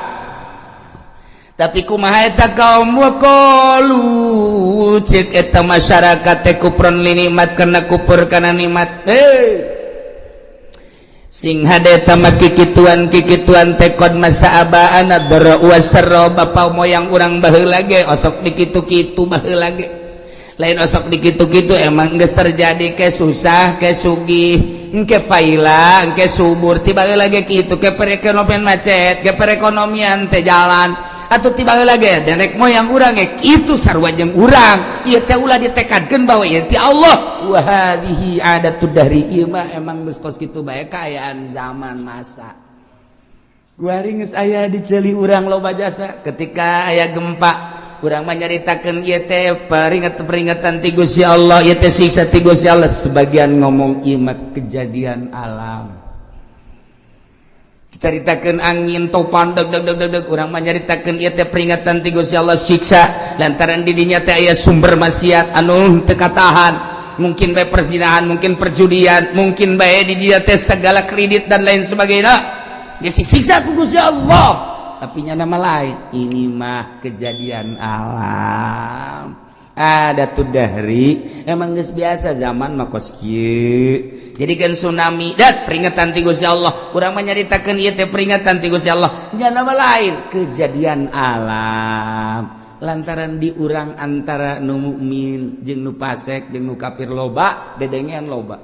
Tapi kumaha eta kaum? Waqalu, cek eta masyarakat teh, kufron li nikmat, karena kufur kana nikmat. Eh, sing hade eta mah kikituan kikituan teh qad massa abaana dharra wasarra, bapa moyang urang baheula ge osok dikitu-kitu baheula ge. Lain osok dikitu-kitu, emang geus terjadi, ke susah ke sugih, engke paila engke subur, tiba lagi kitu. Ke perekonomian macet, ke perekonomian teh jalan, atau tiba lagi nenek moyang urang ge kitu, sarua jeung urang. Ieu teh ulah ditekadkeun bahwa ieu ti Allah. Wa hadhihi adatud dahri, ieu mah emang geus kos kitu bae kaayaan zaman masa. Kuari geus aya di ceuli urang loba jasa. Ketika aya gempa, urang mah nyaritakeun ieu teh peringatan-peringatan ti Gusti Allah, ieu teh siksa ti Gusti Allah. Sebagian ngomong ieu mah kejadian alam. Caritakeun angin topan deg deg deg deg deg, urang mah nyaritakeun ieu teh peringatan ti Gusti Allah, siksa, lantaran di dinya teh aya sumber maksiat anu teu katahan, mungkin bae perzinahan, mungkin perjudian, mungkin bae di dinya teh segala kredit dan lain sebagainya. Geus disiksa ku Gusti Allah. Tapi nya nama lain, ini mah kejadian alam, ada tuh dari emang geus biasa zaman mah kos kieu. Jadi kan tsunami dat peringatan ti Gusti Allah, urang mah nyaritakeun ieu teh peringatan ti Gusti Allah. Nya nama lain, kejadian alam, lantaran di urang antara nu mukmin jeung nu fasik jeung nu kafir loba, dedengean loba.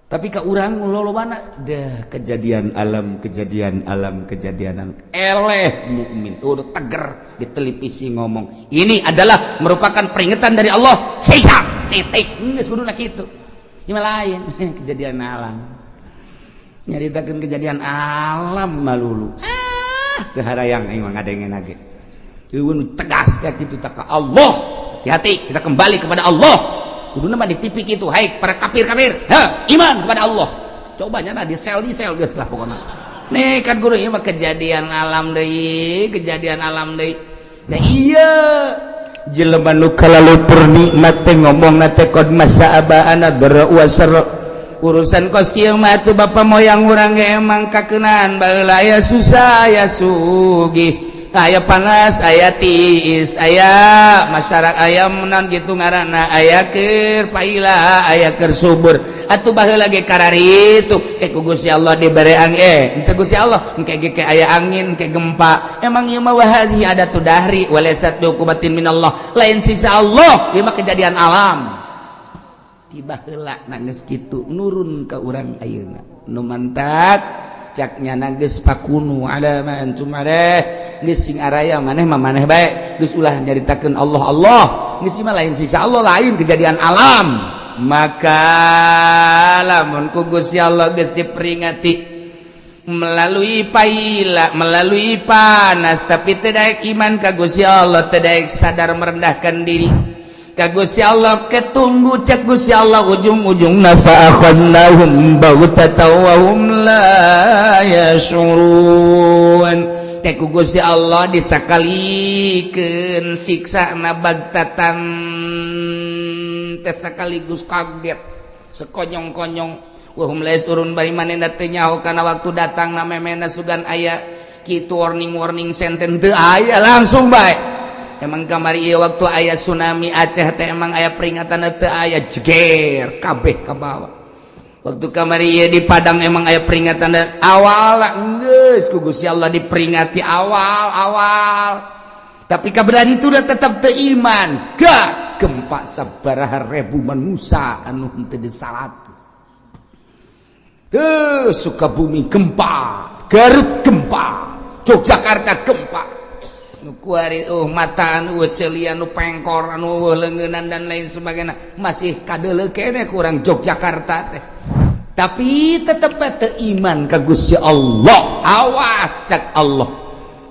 Tapi ke urang lolobana dah kejadian alam, kejadian alam, kejadian alam. Eleh mukmin udah teger di televisi ngomong ini adalah merupakan peringatan dari Allah, siksa, titik. Geus kuduna kitu. Ieu lain kejadian alam, nyaritakeun kejadian alam malulu. Ah, teu harayang aing mah ngadengen ge. Eueun tegas kayak gitu tak ka Allah. Hati-hati, kita kembali kepada Allah. Kuduna mah di TV kitu, hai para kafir-kafir, ha, iman kepada Allah. Coba nya di sel, di sel geus lah pokokna. Nih kan guru, ieu mah kejadian alam deui, kejadian alam deui. Nah, iya, jelema nu kalalupur nikmat teh ngomongna teh qad massa abaana dharra wasarra, urusan kos kieu mah atuh bapa moyang urang ge emang kakeunaan baheula, aya susah aya sugih, aya panas aya tiis, aya masyarakat aya menan gitu ngaranna, aya keur paila aya keur subur. Atuh baheula ge kararitu ke ku Gusti Allah dibere angin, henteu Gusti Allah engke ge ke aya angin ke gempa. Emang ieu mah wahadhi adatud dahri walaysat biuqubatin minallah, lain siksa Allah, ieu mah kejadian alam tiba heula. Geus kitu nurun ka urang ayeuna nu mantak caknya geus fakunu ala ma antum alaih. Geus sing araya maneh mah maneh bae, geus ulah nyaritakeun Allah. Allah geus mah lain siksa Allah, lain kejadian alam. Maka lamun ku Gusti Allah geus diperingati melalui paila, melalui panas, tapi tidak iman ka Gusti Allah, tidak sadar merendahkan diri ka Gusti Allah, ketunggu cek Gusti Allah ujung-ujungna fa akhadnahum baghtatan wa hum la yash'urun. Teh ku Gusti Allah disakalikeun siksana baghtatan teh, sekaligus kaget, sekonyong-konyong. Wahum la yash'urun, bari manehna teu nyaho kana waktu datang na memena sugan aya kitu warning-warning sen-sen teu aya, langsung bae. Emang kamari ieu waktu aya tsunami Aceh teh emang aya peringatan? Teu aya, jeger kabeh ka bawah. Waktu kamari ieu di Padang emang aya peringatan awal? Geus ku Gusti Allah diperingati awal-awal, tapi kaberan itu udah tetap teu iman. Gak gempa sabaraha ribu manusia anu henteu disalat. Tuh, Sukabumi gempa, Garut gempa, Yogyakarta gempa. Nu kuari mataan, celian, nu pengkor, anu leungeunnan dan lain sebagainya masih kadeuleu keneh kurang Yogyakarta teh. Tapi tetep teu iman ka Gusti Allah. Awas, cak Allah.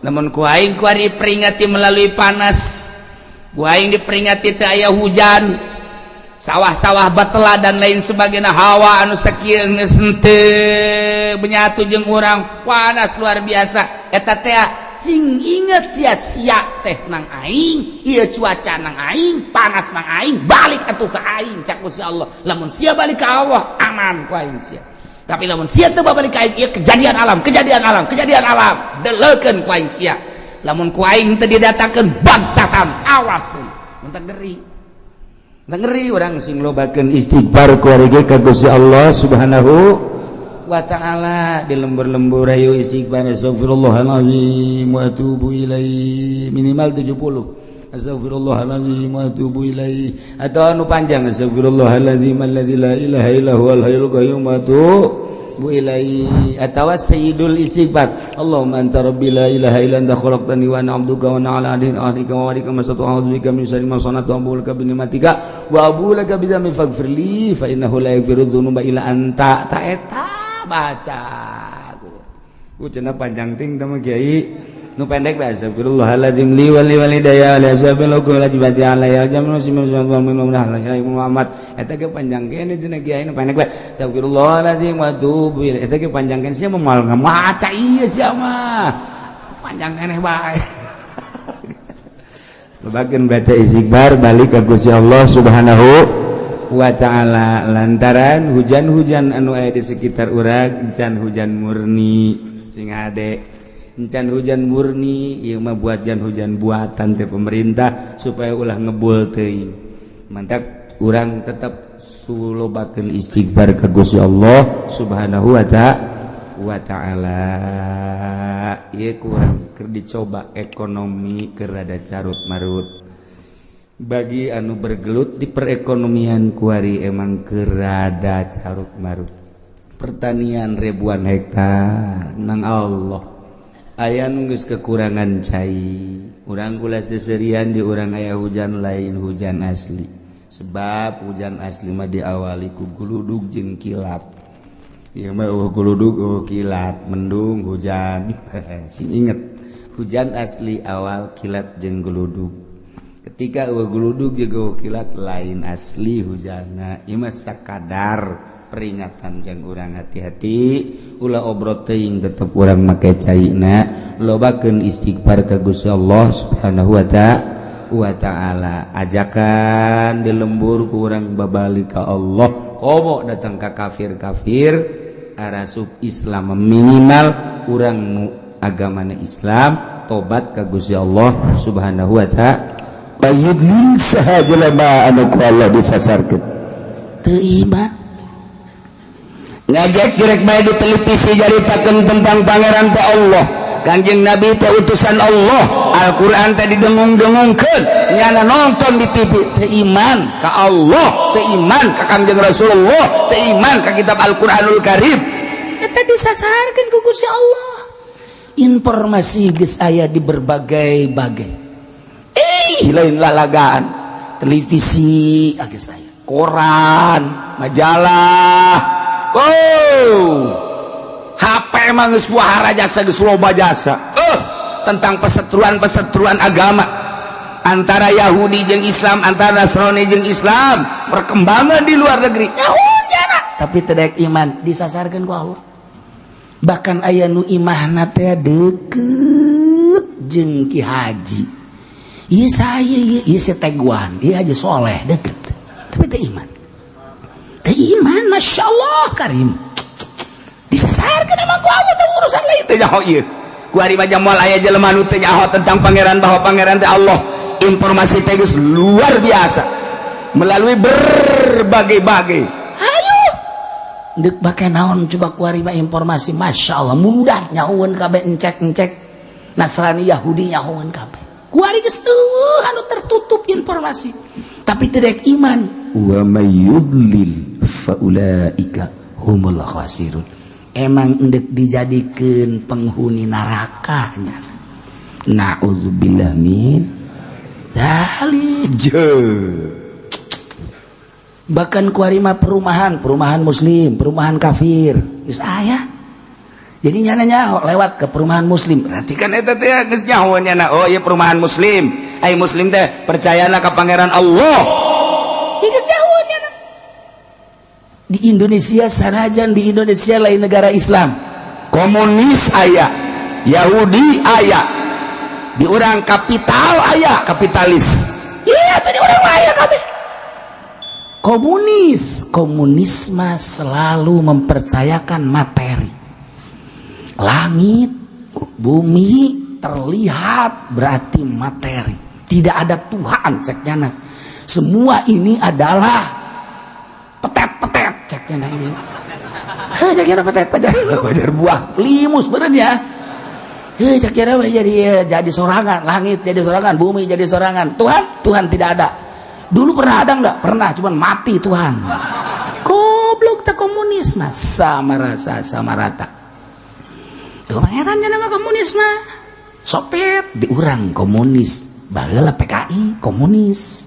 Namun ku aing kuari peringati melalui panas. Ku aing diperingati teu aya hujan, sawah-sawah batela dan lain sebagainya, hawa anu sakieu geus henteu menyatu jeung urang, panas luar biasa eta teh. Sing inget sia-sia teh nang aing ieu, cuaca nang aing, panas nang aing, balik atuh ka aing, cak Gusti Allah. Lamun sia balik ka Allah, aman ku aing sia. Tapi lamun sia teu balik ka aing, ieu kejadian alam, kejadian alam, kejadian alam, deleukeun ku aing sia. Lamun ku aing teu didatangkeun baghtatan, awas tuh. Mentak ngeri. Ngeri orang, sing lobakeun istighfar kuari ka Gusti Allah Subhanahu wa Ta'ala. Di lembur-lembur ayo istighfar, astagfirullahalazim wa atubu ilaih, minimal 70, astagfirullahalazim wa atubu ilaih, atau anu panjang, astagfirullahalazim alladzi la ilaha illa huwal hayyul qayyum wa atubu ilaih, atau sayyidul istighfar, Allahumma anta rabbi la ilaha illa anta khalaqtani wa ana abduka wa ana ala ahdika wa wa'dika mastata'tu, a'udzu bika min syarri ma sana'tu, abu'u laka bi ni'matika wa abu'u laka bi dzambi, faghfir li fa innahu la yaghfiru dzunuba illa anta. Ta eta baca ku cenah panjang ting teh mah kiai, nu pendek bae, astagfirullahaladzim li wa li walidayya li ashabil hukum wajibati alayya jamin muslimin Muhammad. Eta ge panjang kene cenah kiai, nu pendek bae, astagfirullahaladzim wa atubu ilaih. Eta ge panjang kene, sia mah moal ngamaca ieu, sia mah panjang keneh bae. Lobakeun baca istighfar, balik ka Gusti Allah Subhanahu wa Ta'ala, lantaran hujan-hujan anu aya di sekitar urang encan hujan murni. Sing hade, encan hujan murni ieu mah, buatan hujan buatan teh pemerintah supaya ulah ngebul teuing. Mantak urang tetap sulobakeun istighfar ka Gusti Allah Subhanahu wa Ta'ala. Ieu kurang keur dicoba ekonomi keur rada carut marut. Bagi anu bergelut di perekonomian kuari emang keur rada carut marut. Pertanian ribuan hektar nang Allah aya nu geus kekurangan cai. Urang kula seserian di urang aya hujan, lain hujan asli, sebab hujan asli mah diawali ku guludug jeung kilat. Ieu mah euweuh guludug, euweuh kilat, mendung hujan. Sing inget, hujan asli awal kilat jeung guludug. Ketika euweuh guludug jeung euweuh kilat, lain asli hujanna. Ieu mah sakadar peringatan jang urang hati-hati, ulah obrot teuing, tetep urang make caina, lobakeun istighfar ka Gusti Allah Subhanahu wa Ta'ala. Ajakan di lembur ku urang babalik ka Allah, komo datang ka kafir-kafir arasup Islam, minimal urang nu agamana Islam tobat ka Gusti Allah Subhanahu wa Ta'ala. Yudlil saha jelema anu ku Allah disasarkeun? Teu iman. Ngajak jerek bae di televisi, nyaritakeun tentang pangeran teh Allah, Kanjeng Nabi teh utusan Allah, Al-Qur'an teh didengung-dengungkeun, nyana nonton di TV teu iman ka Allah, teu iman ka Kanjeng Rasulullah, teu iman ka kitab Al-Qur'anul Karim. Eta disasarkeun ku Gusti Allah. Informasi geus aya di berbagai-bagai, eh, lain lalagaan, televisi geus aya, koran, majalah, oh, HP emang geus wahara jasa, geus loba jasa tentang perseteruan-perseteruan agama antara Yahudi jeung Islam, antara Nasrani jeung Islam, perkembangan di luar negeri. Tapi tidak iman, disasarkan ku Allah. Bahkan aya nu imahna teh deket jeung Ki Haji. Ieu saya, ieu ieu si Teguan, ieu Haji Soleh deket. Tapi teu iman. Teu iman, Masya Allah karim. Disasarkan emang ku Allah teh, urusan lain teu nyaho ieu. Ku ari mah moal aya jelema nu teu nyaho tentang pangeran, bahwa pangeran teh Allah. Informasi teh geus luar biasa melalui berbagai-bagai. Ayo, dek bake naon coba kuari mah informasi, Masya Allah, mudah. Nyahueun kabeh, encek-encek Nasrani, Yahudi, nyahueun kabeh kuari. Geus anu tertutup informasi, tapi tidak iman. Wa may yudlil faulaika humul khasirun. Emang endek dijadikeun penghuni narakanya, naudzubillah min dzalik. Bahkan kuari mah perumahan, perumahan muslim, perumahan kafir geus aya. Jadi nyana nyaho lewat ke perumahan muslim, berarti kan eta teh geus nyaho nyana, oh iya, perumahan muslim, ai muslim teh percayana ka pangeran Allah. Ieu geus nyaho nyana di Indonesia, sanajan di Indonesia lain negara Islam. Komunis aya, Yahudi aya, di urang kapital aya, kapitalis. Iya, tadi urang mah aya kabeh komunis. Komunisme selalu mempercayakan materi. Langit bumi terlihat berarti materi, tidak ada Tuhan cek nyana. Semua ini adalah petet-petet cek nyana. Ini heh, cek nyana petet-petet, wajar buah limus bener ya. Heh, cek nyana jadi sorangan, langit jadi sorangan, bumi jadi sorangan. Tuhan, Tuhan tidak ada. Dulu pernah ada nggak? Pernah, cuman mati Tuhan. Goblok tak komunis mah sama rasa, sama rata. Tuh pangerannya nama komunis mah. Soviet diurang komunis, baheula PKI komunis.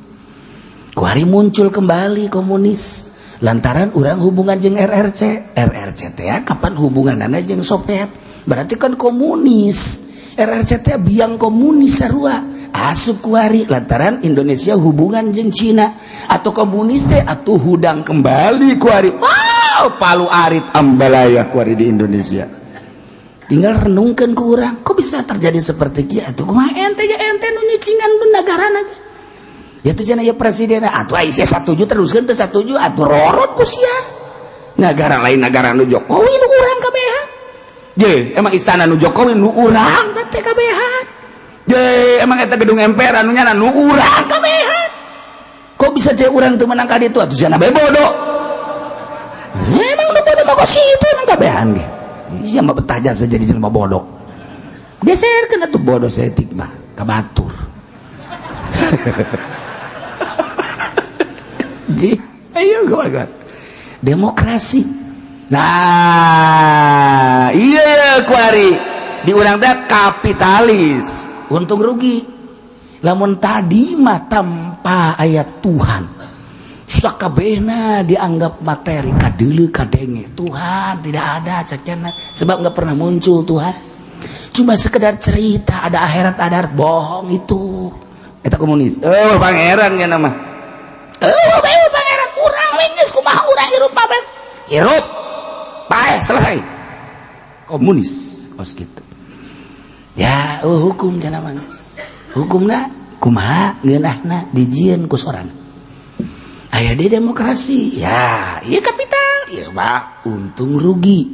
Kuari muncul kembali komunis lantaran urang hubungan jeung RRC. RRC teh kapan hubunganana jeung Soviet? Berarti kan komunis. RRC teh biang komunis sarua asup kuari lantaran Indonesia hubungan jeung Cina atau komunis teh atau hudang kembali kuari. Wow, palu arit ambalaya kuari di Indonesia. Tinggal renungkan ke urang, kok bisa terjadi seperti kieu atuh? Kumaha ente ya, ente nu nyicingan negara ya tuh cenah ya presiden atuh, ai sia satuju teruskeun, teu satuju atuh rorot ku sia. Negara lain, negara nu Jokowi. Nu urang kabehan. Je, emang istana nu Jokowi nu urang? Urang teh kabehan. Je, emang eta gedung MPR anu nyana nu urang? Kabehan. Kok bisa cek urang teu menang ka ditu atuh? Sia bae bodoh. Emang nu bodoh mah kok situ, emang kabehan ge sia mah betah jasa jadi jelema bodoh. Geserkeun atuh bodoh saeutik mah ka batur. Ji, ayo gua Demokrasi. Nah iya, kuari di urang teh kapitalis. Untung rugi. Lamun tadi mah tanpa ayat Tuhan, sakabehna dianggap materi, kadeuleu kadenge. Tuhan tidak ada cek cenah, sebab nggak pernah muncul Tuhan, cuma sekedar cerita ada akhirat, ada akhirat, bohong itu. Eta komunis, oh, pangeran ya nama. Oh, pangeran urang we geus, kumaha urang hirup pabe hirup bae selesai, komunis kos gitu ya. Oh, hukum cenah mah geus, hukumna kumaha ngeunahna dijieun ku sorang. Aya di demokrasi ya, iya, kapital ya pak, untung rugi.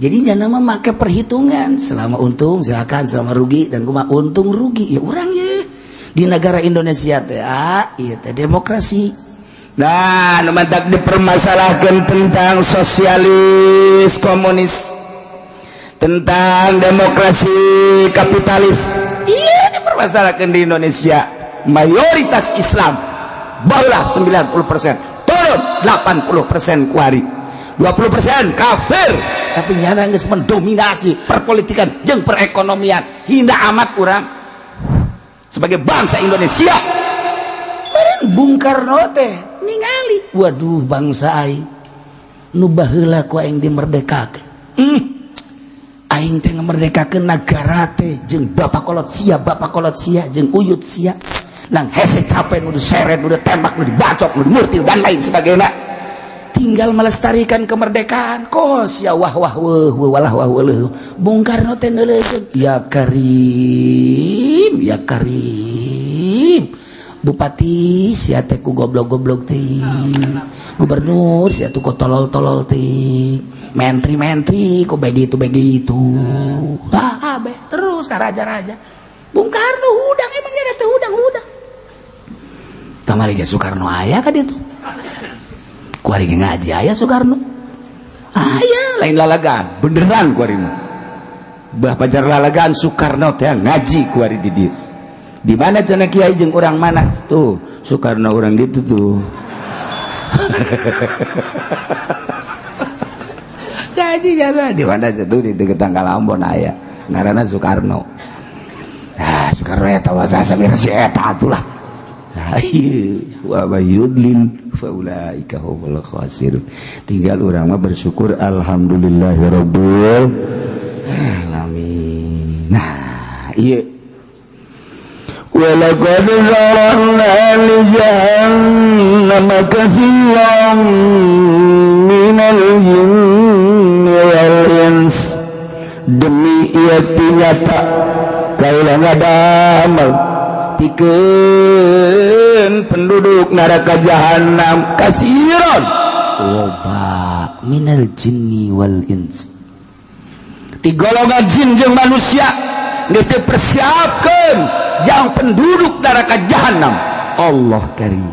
Jadi jangan mah make perhitungan, selama untung silakan, selama rugi dan kumaha untung rugi ya urang ya di negara Indonesia teh, ah, iya teh demokrasi. Nah, nu matak dipermasalahkan tentang sosialis komunis, tentang demokrasi kapitalis, iya, dipermasalahkan di Indonesia mayoritas Islam. Barulah 90% turun 80% kuari, 20% kafir. Tapi nyana geus mendominasi perpolitikan jeung perekonomian. Hina amat urang sebagai bangsa Indonesia. Meureun Bung Karno teh ningali, waduh, bangsa aing nu baheula ku aing dimerdekakeun. Aing teh ngamerdekakeun nagara teh jeung bapak kolot sia, bapak kolot sia jeung uyut sia. Nang hese capek nu diseret, nu ditembak, nu dibacok, nu dimurtil dan lain sebagainya. Tinggal melestarikan kemerdekaan. Kos ya wah wah wah wah walah wah wah. Bung Karno teh neuleukeun, ya Karim, ya Karim. Bupati sia teh ku goblok-goblok teh. Gubernur sia tuh ku tolol-tolol teh. Menteri-menteri kok begitu begitu. Ah, kabeh terus ka raja-raja. Bung Karno hudang, emangnya teh hudang-hudang. Kamari ge Soekarno aya ka ditu. Kuari ge ngaji aya Soekarno. Aya, lain lalagan, beneran kuari mah. Bah pajar lalagan, Soekarno teh ngaji kuari di dieu. Di mana cenah, kiai, jeung urang mana? Tuh, Soekarno urang ditu tuh. Ngaji jalan di mana tuh, di deket Tanggal Ambon aya. Ngaranna Soekarno. Nah, Soekarno eta wasa samir si eta atulah. Wa yudlil faulaika humul khasirun. Tinggal urang mah bersyukur alhamdulillahirabbil alamin. Nah, iya. ولقد ذرأنا لجهنم كثيرا من الجن والإنس. Demi ieu nyata kaula ngadamel pikeun penduduk neraka jahanam kasiron loba minal jinni wal ins. Di golongan jin jeung manusia geus dipersiapkeun jang penduduk neraka jahanam. Allah karim.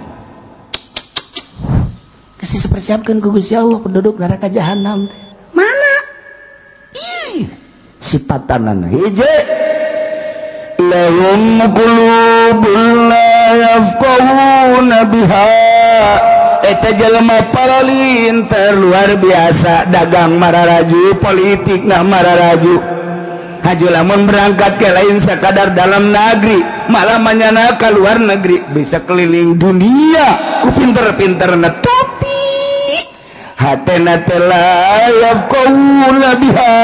Geus dipersiapkeun ku Gusti Allah penduduk neraka jahanam teh. Mana? Ih, sipatanana hiji, lahum qulubun la yafqahuna biha. Eta jelema paralinter luar biasa, dagang mararaju, politik nah mararaju. Haju lamun berangkat ke lain sekadar dalam negeri, malah manyana ke luar negeri, bisa keliling dunia ku pinter-pinter, tapi hatena teh la yafqahuna biha,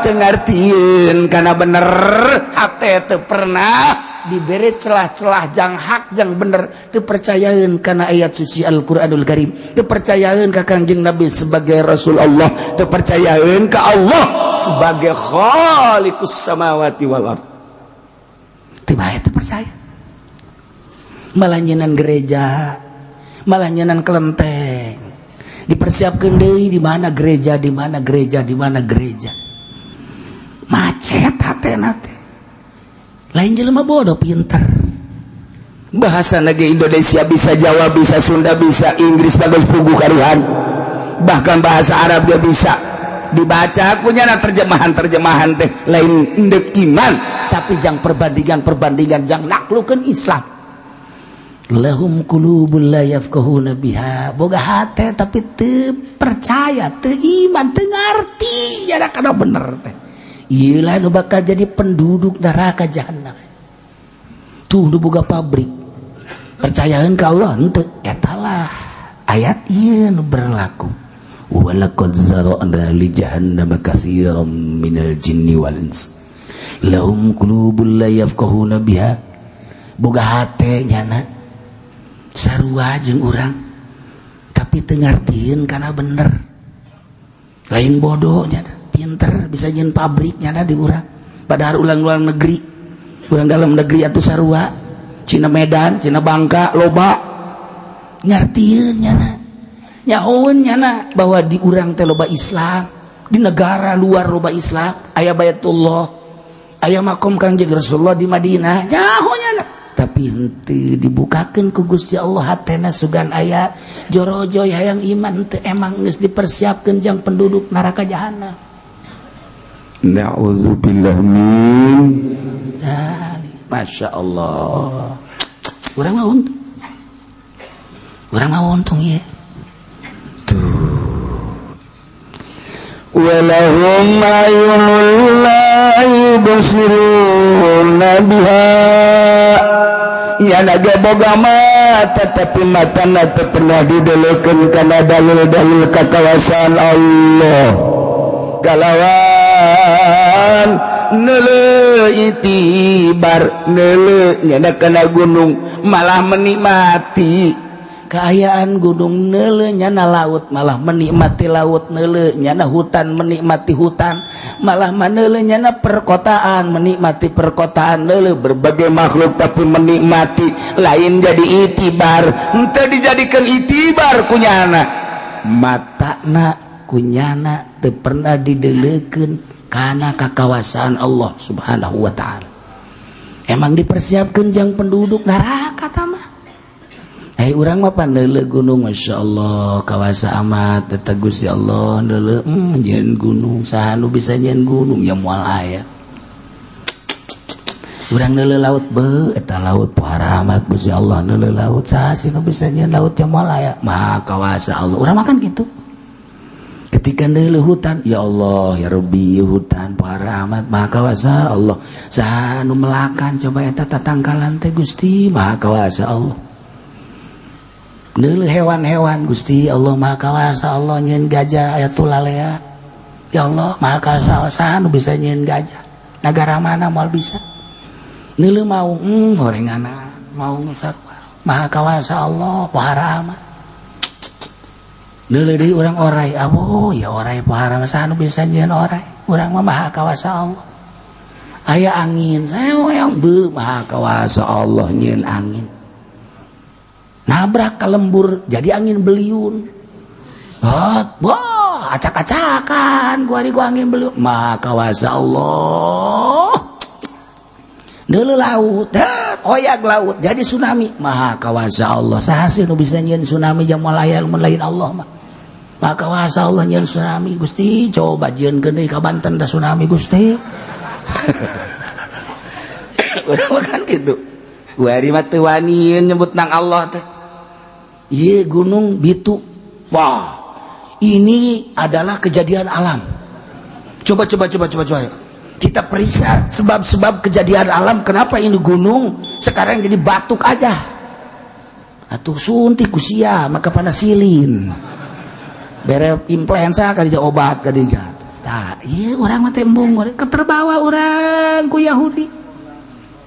teu ngartieun kana bener. Hate teu pernah diberi celah-celah jang hak, jang bener. Teu percayaeun kana ayat suci Al-Qur'anul Karim, teu percayaeun ka Kangjeng Nabi sebagai Rasul Allah, teu percayaeun ka Allah sebagai khaliqus samawati wal ard. Teu bae teu percaya, malah nyenan gereja, malah nyenan kelenteng. Dipersiapkan deui di mana gereja, di mana gereja, di mana gereja. Macet hatena teh. Lain jelema bodoh, pinter. Bahasa negeri Indonesia bisa, Jawa bisa, Sunda bisa, Inggris bagus pugu karuhan, bahkan bahasa Arab dia bisa dibaca punya. Terjemahan terjemahan teh lain endek iman, tapi jang perbandingan perbandingan, jang naklukeun Islam. Lahum qulubul la yafqahuna biha. Boga hate tapi teu percaya, teu iman, teu ngarti ya kana bener teh. Ieu lah nu bakal jadi penduduk neraka jahanam. Tuh nu boga pabrik percayaeun ka Allah henteu. Eta lah ayat ieu nu berlaku. Walaqad zara'na li jahannama katsiran minal jinni wal ins lahum qulubul la yafqahuna biha. Boga hate nyana sarua jeung urang, tapi teu ngartieun kana bener. Lain bodoh nyana, pinter, bisa nyeun pabrik nyana di urang. Padahal ulang luar negeri, urang dalam negeri atuh sarua. Cina Medan, Cina Bangka loba ngartieun nyana, nyahoeun nyana bahwa di urang teh loba Islam, di negara luar loba Islam, aya Baitullah, aya makom Kangjeng Rasulullah di Madinah. Nyaho nyana, tapi henteu dibukakeun ku Gusti Allah hatena. Sugan aya jorojoy hayang iman teu. Emang geus dipersiapkeun jang penduduk neraka jahanam. Na'udzubillah min Dzalik. Masya Allah. Urang mah untung, urang mah untung ya. Tuh. Walahum a'yunun la yubsiruna biha. Nyana ge boga mata, tapi matana teu pernah didelekeun kana dalil-dalil kakawasaan Allah. Kalawan neuleu itibar, neuleu nyana kana gunung malah menikmati keayaan gunung, neuleu nyana laut malah menikmati laut, neuleu nyana hutan menikmati hutan, malah maneuleu nyana perkotaan menikmati perkotaan, neuleu berbagai makhluk tapi menikmati, lain jadi itibar, henteu dijadikan itibar kunyana. Matana kunyana teu pernah didelekeun kana kakawasaan Allah Subhanahu wa Ta'ala. Emang dipersiapkan jang penduduk neraka mah. Eh, urang mah paneuleu gunung, Masya Allah, kawasa amat eta Gusti Allah. Neuleu, nyieun gunung, saha nu bisa nyieun gunung? Ya moal aya. Urang neuleu laut, be eta laut pohara amat Gusti Allah. Neuleu laut, saha sih nu bisa nyieun laut? Ya moal aya. Maha kawasa Allah. Urang makan gitu. Ketika neuleu hutan, ya Allah ya Rabbi, hutan pohara amat, maha kawasa Allah. Saha nu melakan coba eta tatangkalan teh? Gusti, maha kawasa Allah. Neuleu hewan-hewan, Gusti Allah, maha kawasa Allah nyieun gajah aya tulalea. Ya Allah, maha kawasa. Saha nu bisa nyieun gajah? Negara mana? Moal bisa. Neuleu maung, horengana maung sarua, maha kawasa Allah, pohara amat. Neuleu deui urang orai, abo ya orai pohara, saha nu bisa nyieun orai? Urang mah maha kawasa Allah. Aya angin yang be, maha kawasa Allah nyieun angin, nabrak ke lembur jadi angin beliung. Hot, wah, acak-acakan gua gua angin beliung, maha kawasa Allah. Neuleu laut, oyak laut jadi tsunami, maha kawasa Allah. Saha sih nu bisa nyieun tsunami? Jang moal aya mun lain Allah mah. Maha kawasa Allah nyieun tsunami. Gusti, coba jieunkeun deui ka Banten da tsunami, Gusti. Urang mah kan gitu. Kuari mah teu wani nyebut nang Allah teh. Ieu gunung bitu. Wah, ini adalah kejadian alam. Coba, coba, coba, coba, coba. Kita periksa sebab-sebab kejadian alam, kenapa ini gunung sekarang jadi batuk aja. Atuh suntik ku sia maka panasilin. Bere influenza kali obat kali. Tah, iya urang mah tembung keterbawa urang ku Yahudi.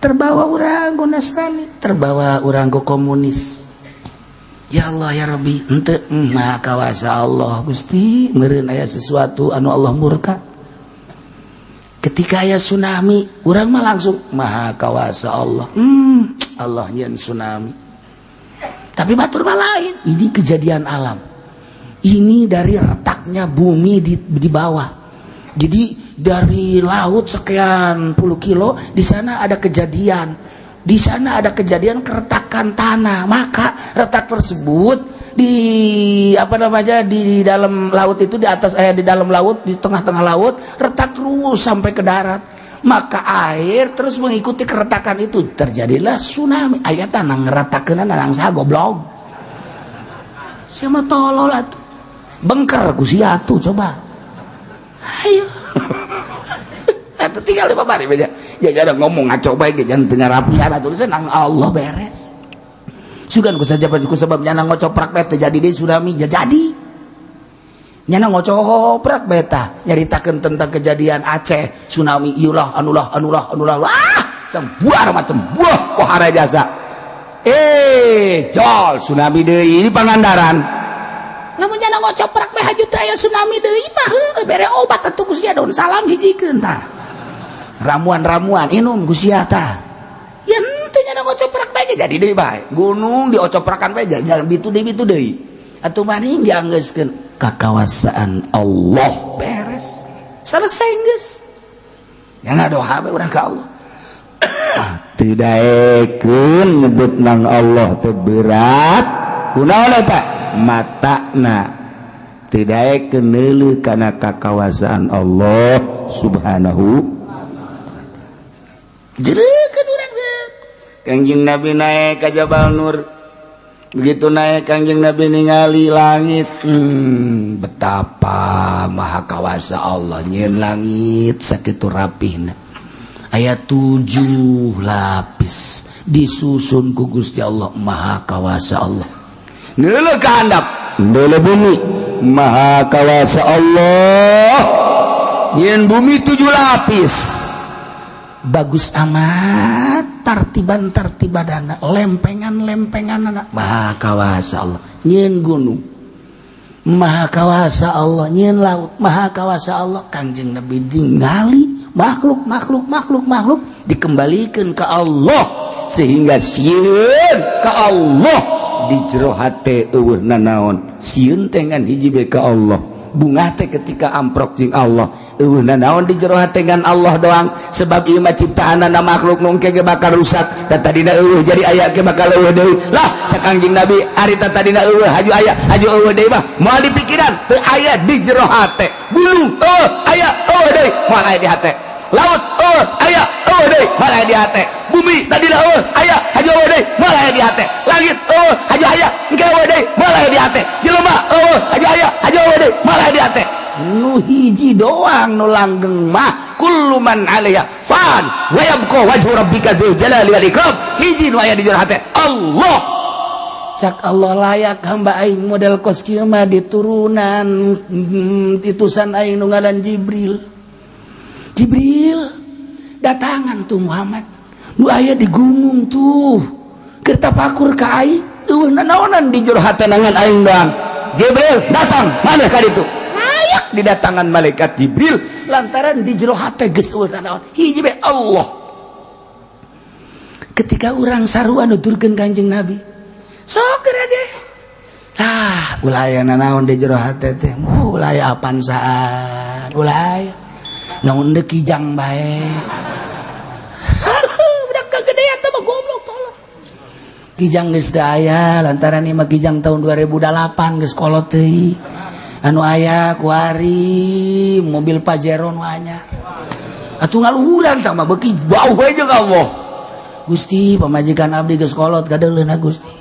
Terbawa urang ku Nasrani, terbawa urang ku komunis. Ya Allah ya Rabbi, henteu, maha kawasa Allah. Gusti, meureun aya sesuatu anu Allah murka. Ketika aya tsunami, urang mah langsung maha kawasa Allah. Allah nyieun tsunami. Tapi batur mah lain, ini kejadian alam. Ini dari retaknya bumi di bawah. Jadi dari laut sekian puluh kilo di sana ada kejadian. Di sana ada kejadian keretakan tanah. Maka retak tersebut di apa namanya, di dalam laut itu, di atas, eh, di dalam laut, di tengah-tengah laut retak terus sampai ke darat. Maka air terus mengikuti keretakan itu, terjadilah tsunami. Aya tanah ngeretakeun nang saha, goblok? Siapa tolol atuh? Bengker ku sia atuh, coba. Ayo. Atuh tinggal di babari aja. Ya ada ngomong ngaco bae ge, jangan teu rapian atuh nang Allah beres. Sugan ku saja ku sebab nyana ngocoprak bae teu jadi deui tsunami, ya jadi. Nyana ngocoprak bae tah nyaritakeun tentang kejadian Aceh tsunami, ieulah anulah anulah anulah, wah, sebuah macam buah pohara jasa. Eh, jol tsunami deui di Pangandaran. Lamun nyana ngocoprak bae haju teh aya tsunami deui mah heueuh, bere obat atuh ku sia, daun salam hijikeun tah. Ramuan-ramuan inum ku sia tah. Ya henteu, nyana ngocoprak bae jadi deui bae. Gunung diocoprakan bae jalan bitu deui, bitu deui. Atuh maning dianggeuskeun kakawasaan Allah, beres. Selesai geus. Ya ngadoa bae urang ka Allah. Teu daekeun nyebut nang Allah teh berat. Kunaon eta? Matana teu daekeun neuleuh kana kakawasaan Allah Subhanahu. Jeurekeun urang. Kangjeng Nabi naik ka Jabal Nur. Begitu naik, Kangjeng Nabi ningali langit, betapa maha kawasa Allah nyieun langit sakitu rapihna, aya tujuh lapis disusun ku Gusti Allah. Maha kawasa Allah. Neuleuh ka handap, neuleuh bumi, maha kawasa Allah nyieun bumi tujuh lapis, bagus amat tartiban tartibadana, lempengan lempengan anak. Maha kawasa Allah nyieun gunung, maha kawasa Allah nyieun laut, maha kawasa Allah. Kangjeng Nabi ningali makhluk makhluk makhluk makhluk dikembalikan ke Allah, sehingga sieun ke Allah. Di jero hate euweuh nanaon, sieun teh ngan hiji bae ka Allah, bungah teh ketika amprok jeung Allah. Euweuh nanaon di jero hate ngan Allah doang, sebab ieu mah ciptaanana makhluk nu engke ge bakal rusak. Da tadina euweuh jadi aya ge bakal euweuh deui lah. Cak Kangjeng Nabi, ari tadina euweuh haju aya, haju euweuh deui mah moal di pikiran, teu aya di jero hate. Gunung euweuh aya, euweuh deui, moal aya di hate. Laut euweuh aya, euweuh deui, moal aya di hate. Bumi tadina euweuh aya, haju euweuh deui, moal aya di hate. Langit euweuh haju aya, engke euweuh deui, moal aya di hate. Jelema euweuh haju aya, haju euweuh deui, moal aya di hate. Nu hiji doang nu langgeng mah kullu man 'alaiha fan wa yabqa wajhu rabbika dzul jalali wal ikram. Hiji nu aya di jero hate, Allah. Cak Allah, layak hamba aing model kos kieu mah diturunan itusan aing nu ngaran Jibril. Jibril datangan tuh Muhammad nu aya di gunung tuh keur tafakur ka aing, euweuh nanaonan di jero hate ngan aing doang. Jibril datang, mana ka ditu layak didatangan malaikat Jibril. Lantaran di jero hate geus euweuh nanaon, hiji bae, Allah. Ketika urang sarua nuturkeun Kanjeng Nabi, sok ge lah, ulah aya nanaon di jero hate teh, ulah aya apansaan, ulah aya naon deui, kijang bae. Budak kegedean teh mah goblok, tolong. Kijang geus teu aya lantaran ieu mah kijang tahun 2008, geus kolot teuing. Anu aya kuari mobil Pajero nu anyar atuh, ngaluhuran tah mah beuki jauh we jeung Allah. Gusti, pamajikan abdi geus kolot, kadeuleuna Gusti,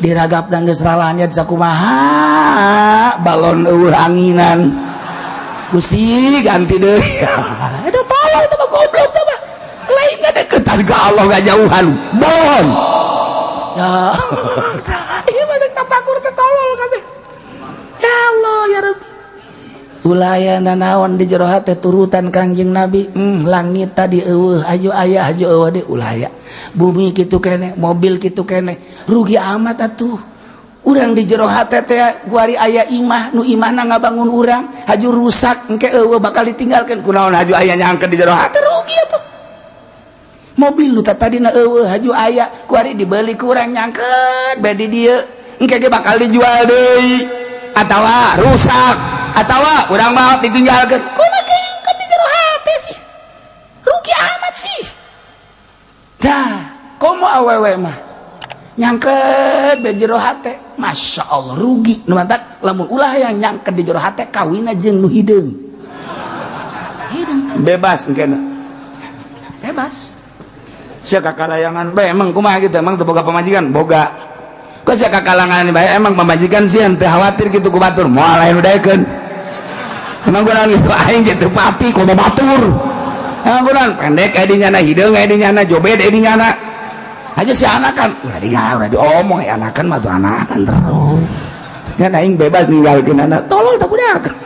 diragapna geus ralanyat sakumaha Balon euweuh anginan, Gusti, ganti deui. Itu tolol teh mah, goblok teh mah. Lain deketan ke Allah, ngajauhan bohong. Ya, ieu mah tafakur teh tolol kabeh. Ya Allah, ya Rabbi, ulah aya nanaon di jero hate, turutan Kangjeng Nabi. Langit tadi euweuh aju aya, haju euweuh deui, ulah aya. Bumi kitu kene, mobil kitu kene, rugi amat atuh urang di jero hate teh. Kuari aya imah, nu imahna ngabangun urang, haju rusak engke euweuh bakal ditinggalkeun. Kunaon haju aya nyangkeun di jero hate? Rugi atuh. Mobil nu tadina euweuh haju aya, kuari dibeli ku urang, nyangkeut bae di dieu, engke ge bakal dijual deui atawa rusak atawa urang mau ditinggalkeun. Kumaha kan di jero hate sih, rugi amat sih. Dah komo awewe mah nyangket di jero hate, Masya Allah, rugi. Nu mantak lamun ulah yang nyangket di jero hate, kawina jeung nu hideung hideung. Bebas engke. Bebas. Sia kakalayangan bae emang kumaha gitu, emang teu boga pamajikan? Boga. Kok sia kakalangan bae, emang pamajikan sieun teu khawatir gitu ku batur, moal lain udaekeun. Emang kunaon gitu, aing jeung teu pati komo batur. Emang kunaon pendek aya di nyana, hideung aya di nyana, jobed aya di nyana aja si anakan ulah di ulah diomong ya, anakan mah tuh anakan terus kan, aing bebas ninggalkeun anak. Tolol tak budak tuh.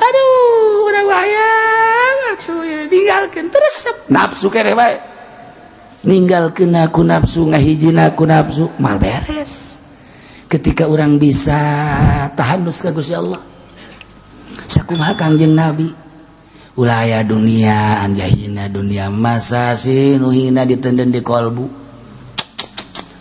Aduh, urang wayang atuh ya, ninggalkeun terus nafsu kene bae. Ninggalkeun aku nafsu, ngahijina aku nafsu, mal beres. Ketika orang bisa tahanus ka Gusti Allah, sakumaha Kangjeng Nabi, ulah aya dunia anjahina dunia masa sih nu hina ditenden di kolbu.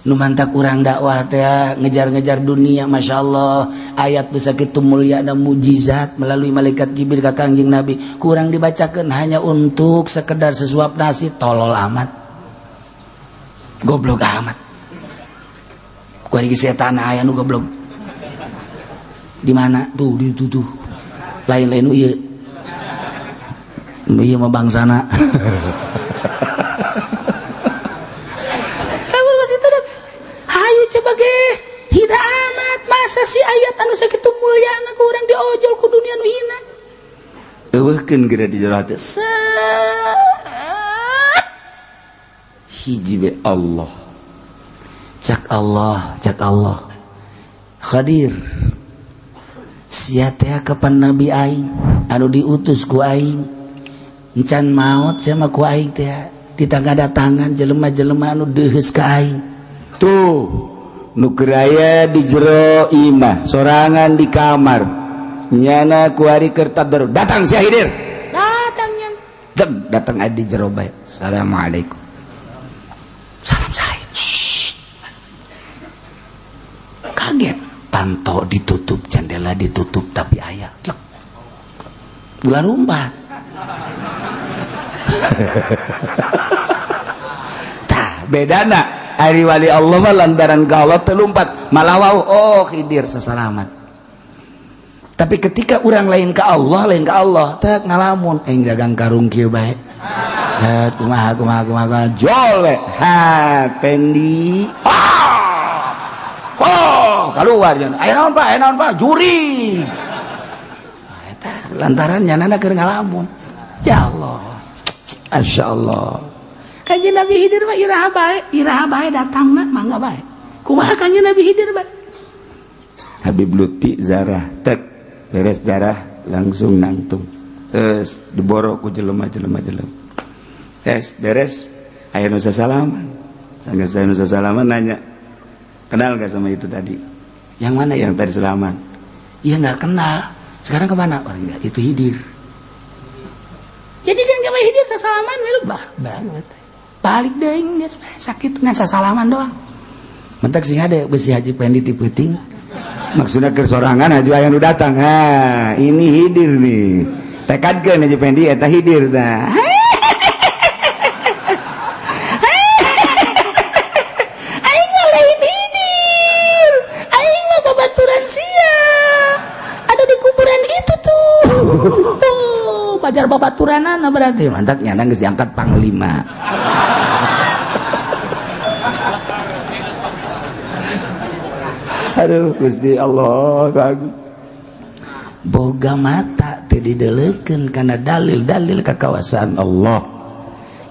Nu mantak urang dakwah teh ngejar-ngejar dunia. Masya Allah, ayat bisa kitu mulia dan mujizat melalui malaikat Jibril ka Kangjeng Nabi kurang dibacakan hanya untuk sekedar sesuap nasi. Tolol amat, goblok amat. Kuari setan aya nu goblok di mana tuh, di itu tuh, lain-lain nu ieu, ieu mah bangsana. Masa sih ayat anu sakitu mulyana ku urang diojol ku dunia nu hina. Eueuhkeun geura di jero hate. Set. Hiji be Allah. Cak Allah, cak Allah. Khadir. Sia teh kapan nabi aing anu diutus ku aing. Encan maot sia mah ku aing teh ditangga datangan jelema-jelema anu deuheus ka aing. Tuh nu keur aya di jero imah sorangan di kamar. Nyana ku ari keur tadarus datang sia Hidir. Datang nya. Deg datang aya di jero bae. Assalamualaikum. Salam saya. Shh. Kaget. Panto ditutup, jendela ditutup, tapi aya. Tlek. Ulah lumpat. Tah, bedana ari wali Allah mah lantaran ka Allah teu lumpat, malah wau oh Khidir sasalaman. Tapi ketika orang lain ke Allah, teh ngalamun aing dagang karung kieu bae. Ha, kumaha kumaha kumaha jol we. Ha, Pendi. Ah! Oh, keluar jangan. Aya naon Pak? Aya naon Pak? Juri. Nah, eta lantaran nyanana keur ngalamun. Ya Allah. Masya Allah. Kanjeng Nabi Khidir mah iraha bae datangna mangga bae. Kumaha Kanjeng Nabi Khidir bae? Habib Lutfi zarah tek beres zarah langsung nangtung. Terus diborok ku jelema-jelema jelema. Tes beres aya nu sasalaman. Sanggeus aya nu sasalaman nanya, kenal gak sama itu tadi? Yang mana ya? Yang tadi salaman. Iya nggak kenal. Sekarang kemana? Orang enggak, itu Khidir. Jadi kan sama Khidir sasalaman lebah banget. Balik deui geus sakit ngan sasalaman doang. Mentak sing ada besi Haji Pendi ti peuting. Maksudnya keur sorangan haji aya nu datang. Ha, ini Khidir nih. Tekadkeun Haji Pendi eta Khidir tah. Aing mah lain Khidir. Aing mah babaturan sia. Ada di kuburan itu tuh. Oh, pajar babaturanana berarti. Mantak nyana geus diangkat panglima. Aduh Gusti Allah kagu. Boga mata teu dideulekeun kana dalil-dalil kakawasan Allah.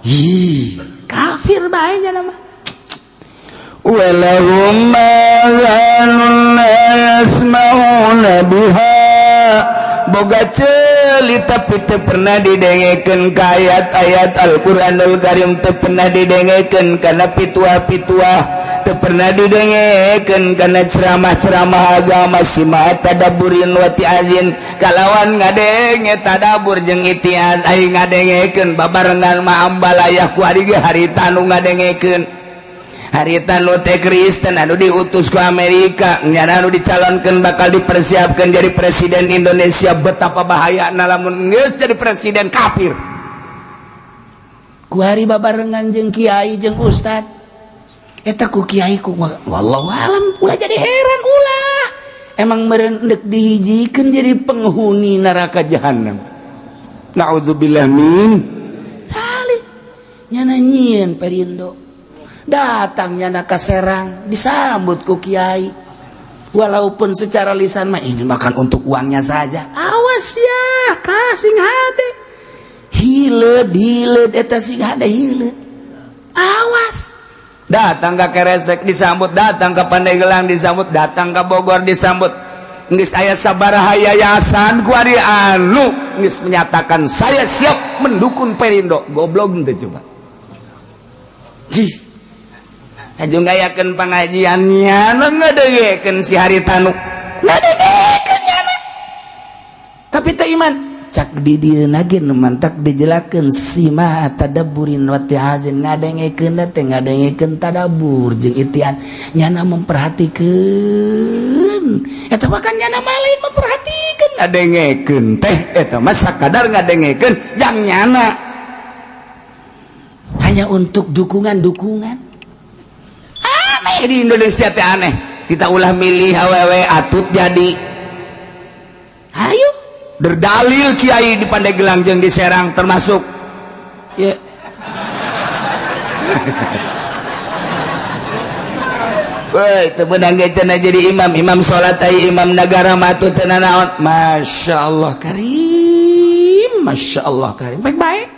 Hi, kafir bae nya mah. Walahum azanun la yasma'una biha. Boga ceuli tapi teu pernah didengekeun ka ayat-ayat Al-Qur'anul Karim, teu pernah didengekeun kana pituah-pituah, teu pernah didengekeun kana ceramah-ceramah agama sima tadabburin wa tiazin kalawan ngadenge tadabbur jeung itiaz aing ngadengekeun babarengan ma ambalayah ku ari ge harita nu ngadengekeun. Harita nu teh Kristen anu diutus ke Amerika nyana anu dicalonkeun bakal dipersiapkan jadi presiden Indonesia. Betapa bahayana lamun geus jadi presiden kafir. Ku hari babarengan jeung kiai jeung ustad eta ku kiai ku wallahu alam ulah jadi heran ulah emang meureun deuk dihijikeun jadi penghuni neraka jahanam. Naudzubillah min salih nyana nyieun Perindo datang nyana ka Serang disambut ku kiai walaupun secara lisan mah ini makan untuk uangnya saja. Awas ya kasing hade hileud hileud eta sing hade hileud awas. Datang ke Keresek disambut, datang ke Pandeglang disambut, datang ke Bogor disambut. Geus aya sabaraha yayasan ku ari anu geus menyatakan saya siap mendukung Perindo. Goblok teh coba. Jih. Aju ngayakeun pangajian nyana ngadengekeun si Haritanu. Ngadengekeun nyana. Tapi teh iman cak di dieuna ge nu mantak dijelakeun sima tadabburin wa tiazin ngadengekeun teh ngadengekeun tadabbur jeung itian nyana memperhatikeun eta mah kan nyana mah lain memperhatikeun ngadengekeun teh eta mah sakadar ngadengekeun jang nyana hanya untuk dukungan-dukungan. Aneh di Indonesia teh aneh. Kita ulah milih awewe atut jadi. Ayo berdalil kiai di Pandeglang jeung di Serang termasuk ya. Woi, teu meunang ge cenah jadi imam, imam salat ai imam negara mah teu naon. Masya Allah karim, Masya Allah karim. Baik-baik.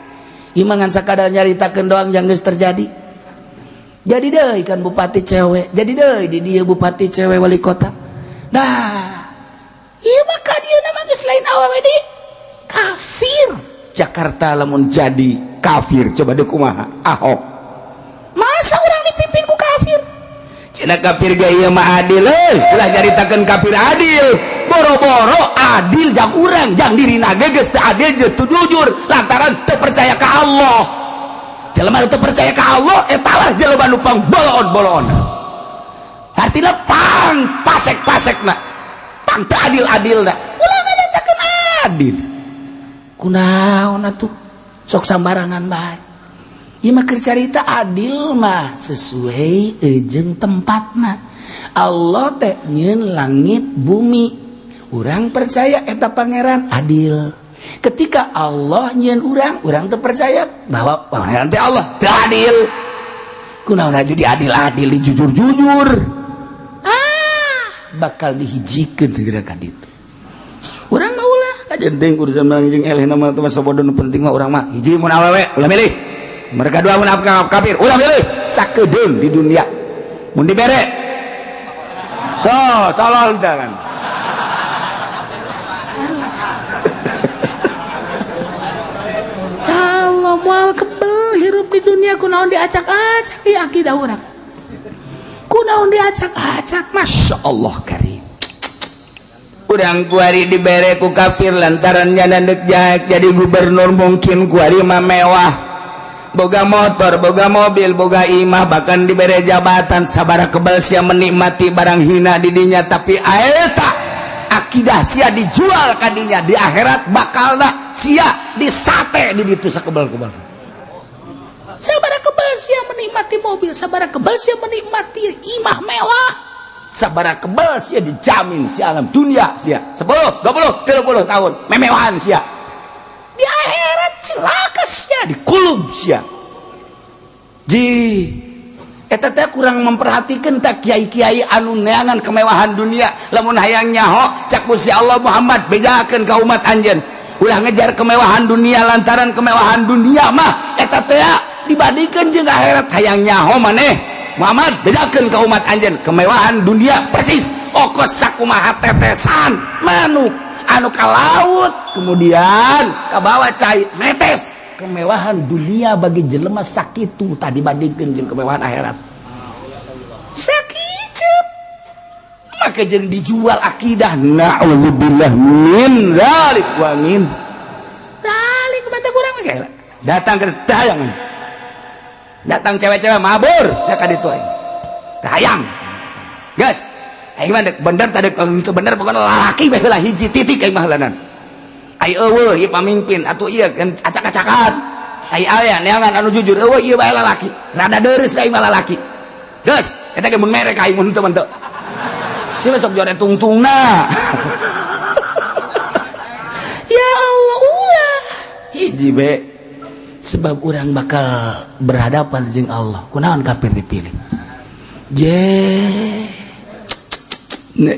Ieu mah ngan sakadar nyaritakeun doang yang geus terjadi. Jadi deui kan bupati cewek, jadi deui di dieu bupati cewek wali kota. Nah, ieu mah ka dieu mah geus lain awewe deui. Kafir. Jakarta lamun jadi kafir coba deuk kumaha? Ahok. Masa urang dipimpin ku kafir? Cina kafir ge ieu mah adil euy. Ulah nyaritakeun kafir adil. Boro-boro adil jang urang, jang dirina ge geus teu adil jeung teu jujur lantaran teu percaya ka Allah. Jelema teu percaya ka Allah eta lah jelema nu pang boloon-boloon. Artina pang pasek-pasekna. Pang teu adil-adilna. Ulah nyaritakeun adil. Kunaon atuh? Sok sambarangan bae. Ieu mah keur carita adil mah sesuai jeung tempatna. Allah teh nyieun langit bumi. Urang percaya eta pangeran adil. Ketika Allah nyieun urang, urang teu percaya bahwa pangeran teh Allah teu adil. Kunaon aju diadil-adil, dijujur-jujur. Ah, bakal dihijikeun geura ka ditu. Urang mah ulah kajen teuing urusan mah jeung eleh nama teh mah sabodo nu penting mah urang mah hiji mun awewe ulah milih. Mereka dua mun kafir ulah milih sakedeung di dunia. Mun dibere tuh tolol teh kan. Allah moal kebel hirup di dunia kunaon diacak-acak ieu akidah urang. Kunaon diacak-acak, Masya Allah karim. Urang kuari dibere ku kafir lantaran nyana deuk jadi gubernur mungkin kuari mah mewah. Boga motor, boga mobil, boga imah, bahkan dibere jabatan sabara kebal sia menikmati barang hina di dinya tapi aeta akidah sia dijual kadinya di akhirat bakalna sia disate di ditu sakebal-kebal. Sabara kebal sia menikmati mobil, sabara kebal sia menikmati imah mewah. Sabara kebal sia dijamin sia alam dunia sia 10, 20, 30 tahun memewahan sia. Di akhirat celaka sia dikulub sia. Ji eta teh kurang memperhatikan tak kiai-kiai anu neangan kemewahan dunia lamun hayang nyaho cak Gusti Allah Muhammad bejakeun ka umat anjeun ulah ngejar kemewahan dunia lantaran kemewahan dunia mah eta teh dibandingkeun jeung akhirat hayang nyaho maneh Muhammad bejakeun ka umat anjeun kemewahan dunia persis okos sakumaha tetesan manuk anu ka laut kemudian ka bawah cai metes kemewahan dunia bagi jelema sakitu tadi bandingkeun jeung kemewahan akhirat sakicep maka jeung dijual akidah na'udzubillah min zalik wa min zalik mata kurang mah datang ke tayangan datang cewek-cewek mabur saya ka ditu aing tayang gas aing mah bener tadi itu bener pokoknya lalaki bae heula hiji titik aing mah heulanan ai eueuh ieu pamimpin atuh ieu kan acak-acakan ai aya neangan anu jujur eueuh ieu bae lalaki rada deureuh aing mah lalaki geus eta ge mun merek aing mun teu mah teu si sok jore tungtungna ya Allah ulah hiji be sebab orang bakal berhadapan jeung Allah kunaon kafir dipilih je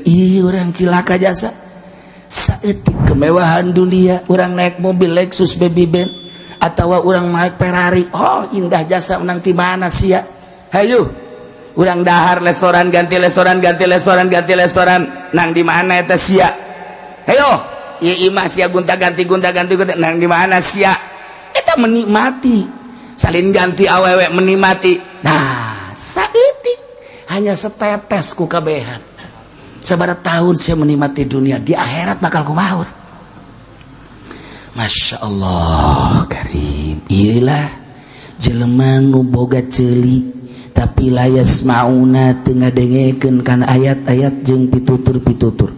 ieu urang cilaka jasa saeutik kemewahan dunia urang naik mobil Lexus Baby Benz atau urang naik Ferrari oh indah jasa menang di mana sia hayu urang dahar restoran ganti restoran ganti restoran ganti restoran nang di mana eta sia hayo ieu imah sia gonta ganti gonta ganti gonta nang di mana sia eta menikmati salin ganti awewe menikmati nah saeutik hanya setetes ku kabehan sabaraha tahun saya menikmati dunia di akhirat bakal kumaha. Masya Allah karim iyalah jelema nu boga ceuli tapi layas mauna teu ngadengekeun kana ayat-ayat jeung pitutur-pitutur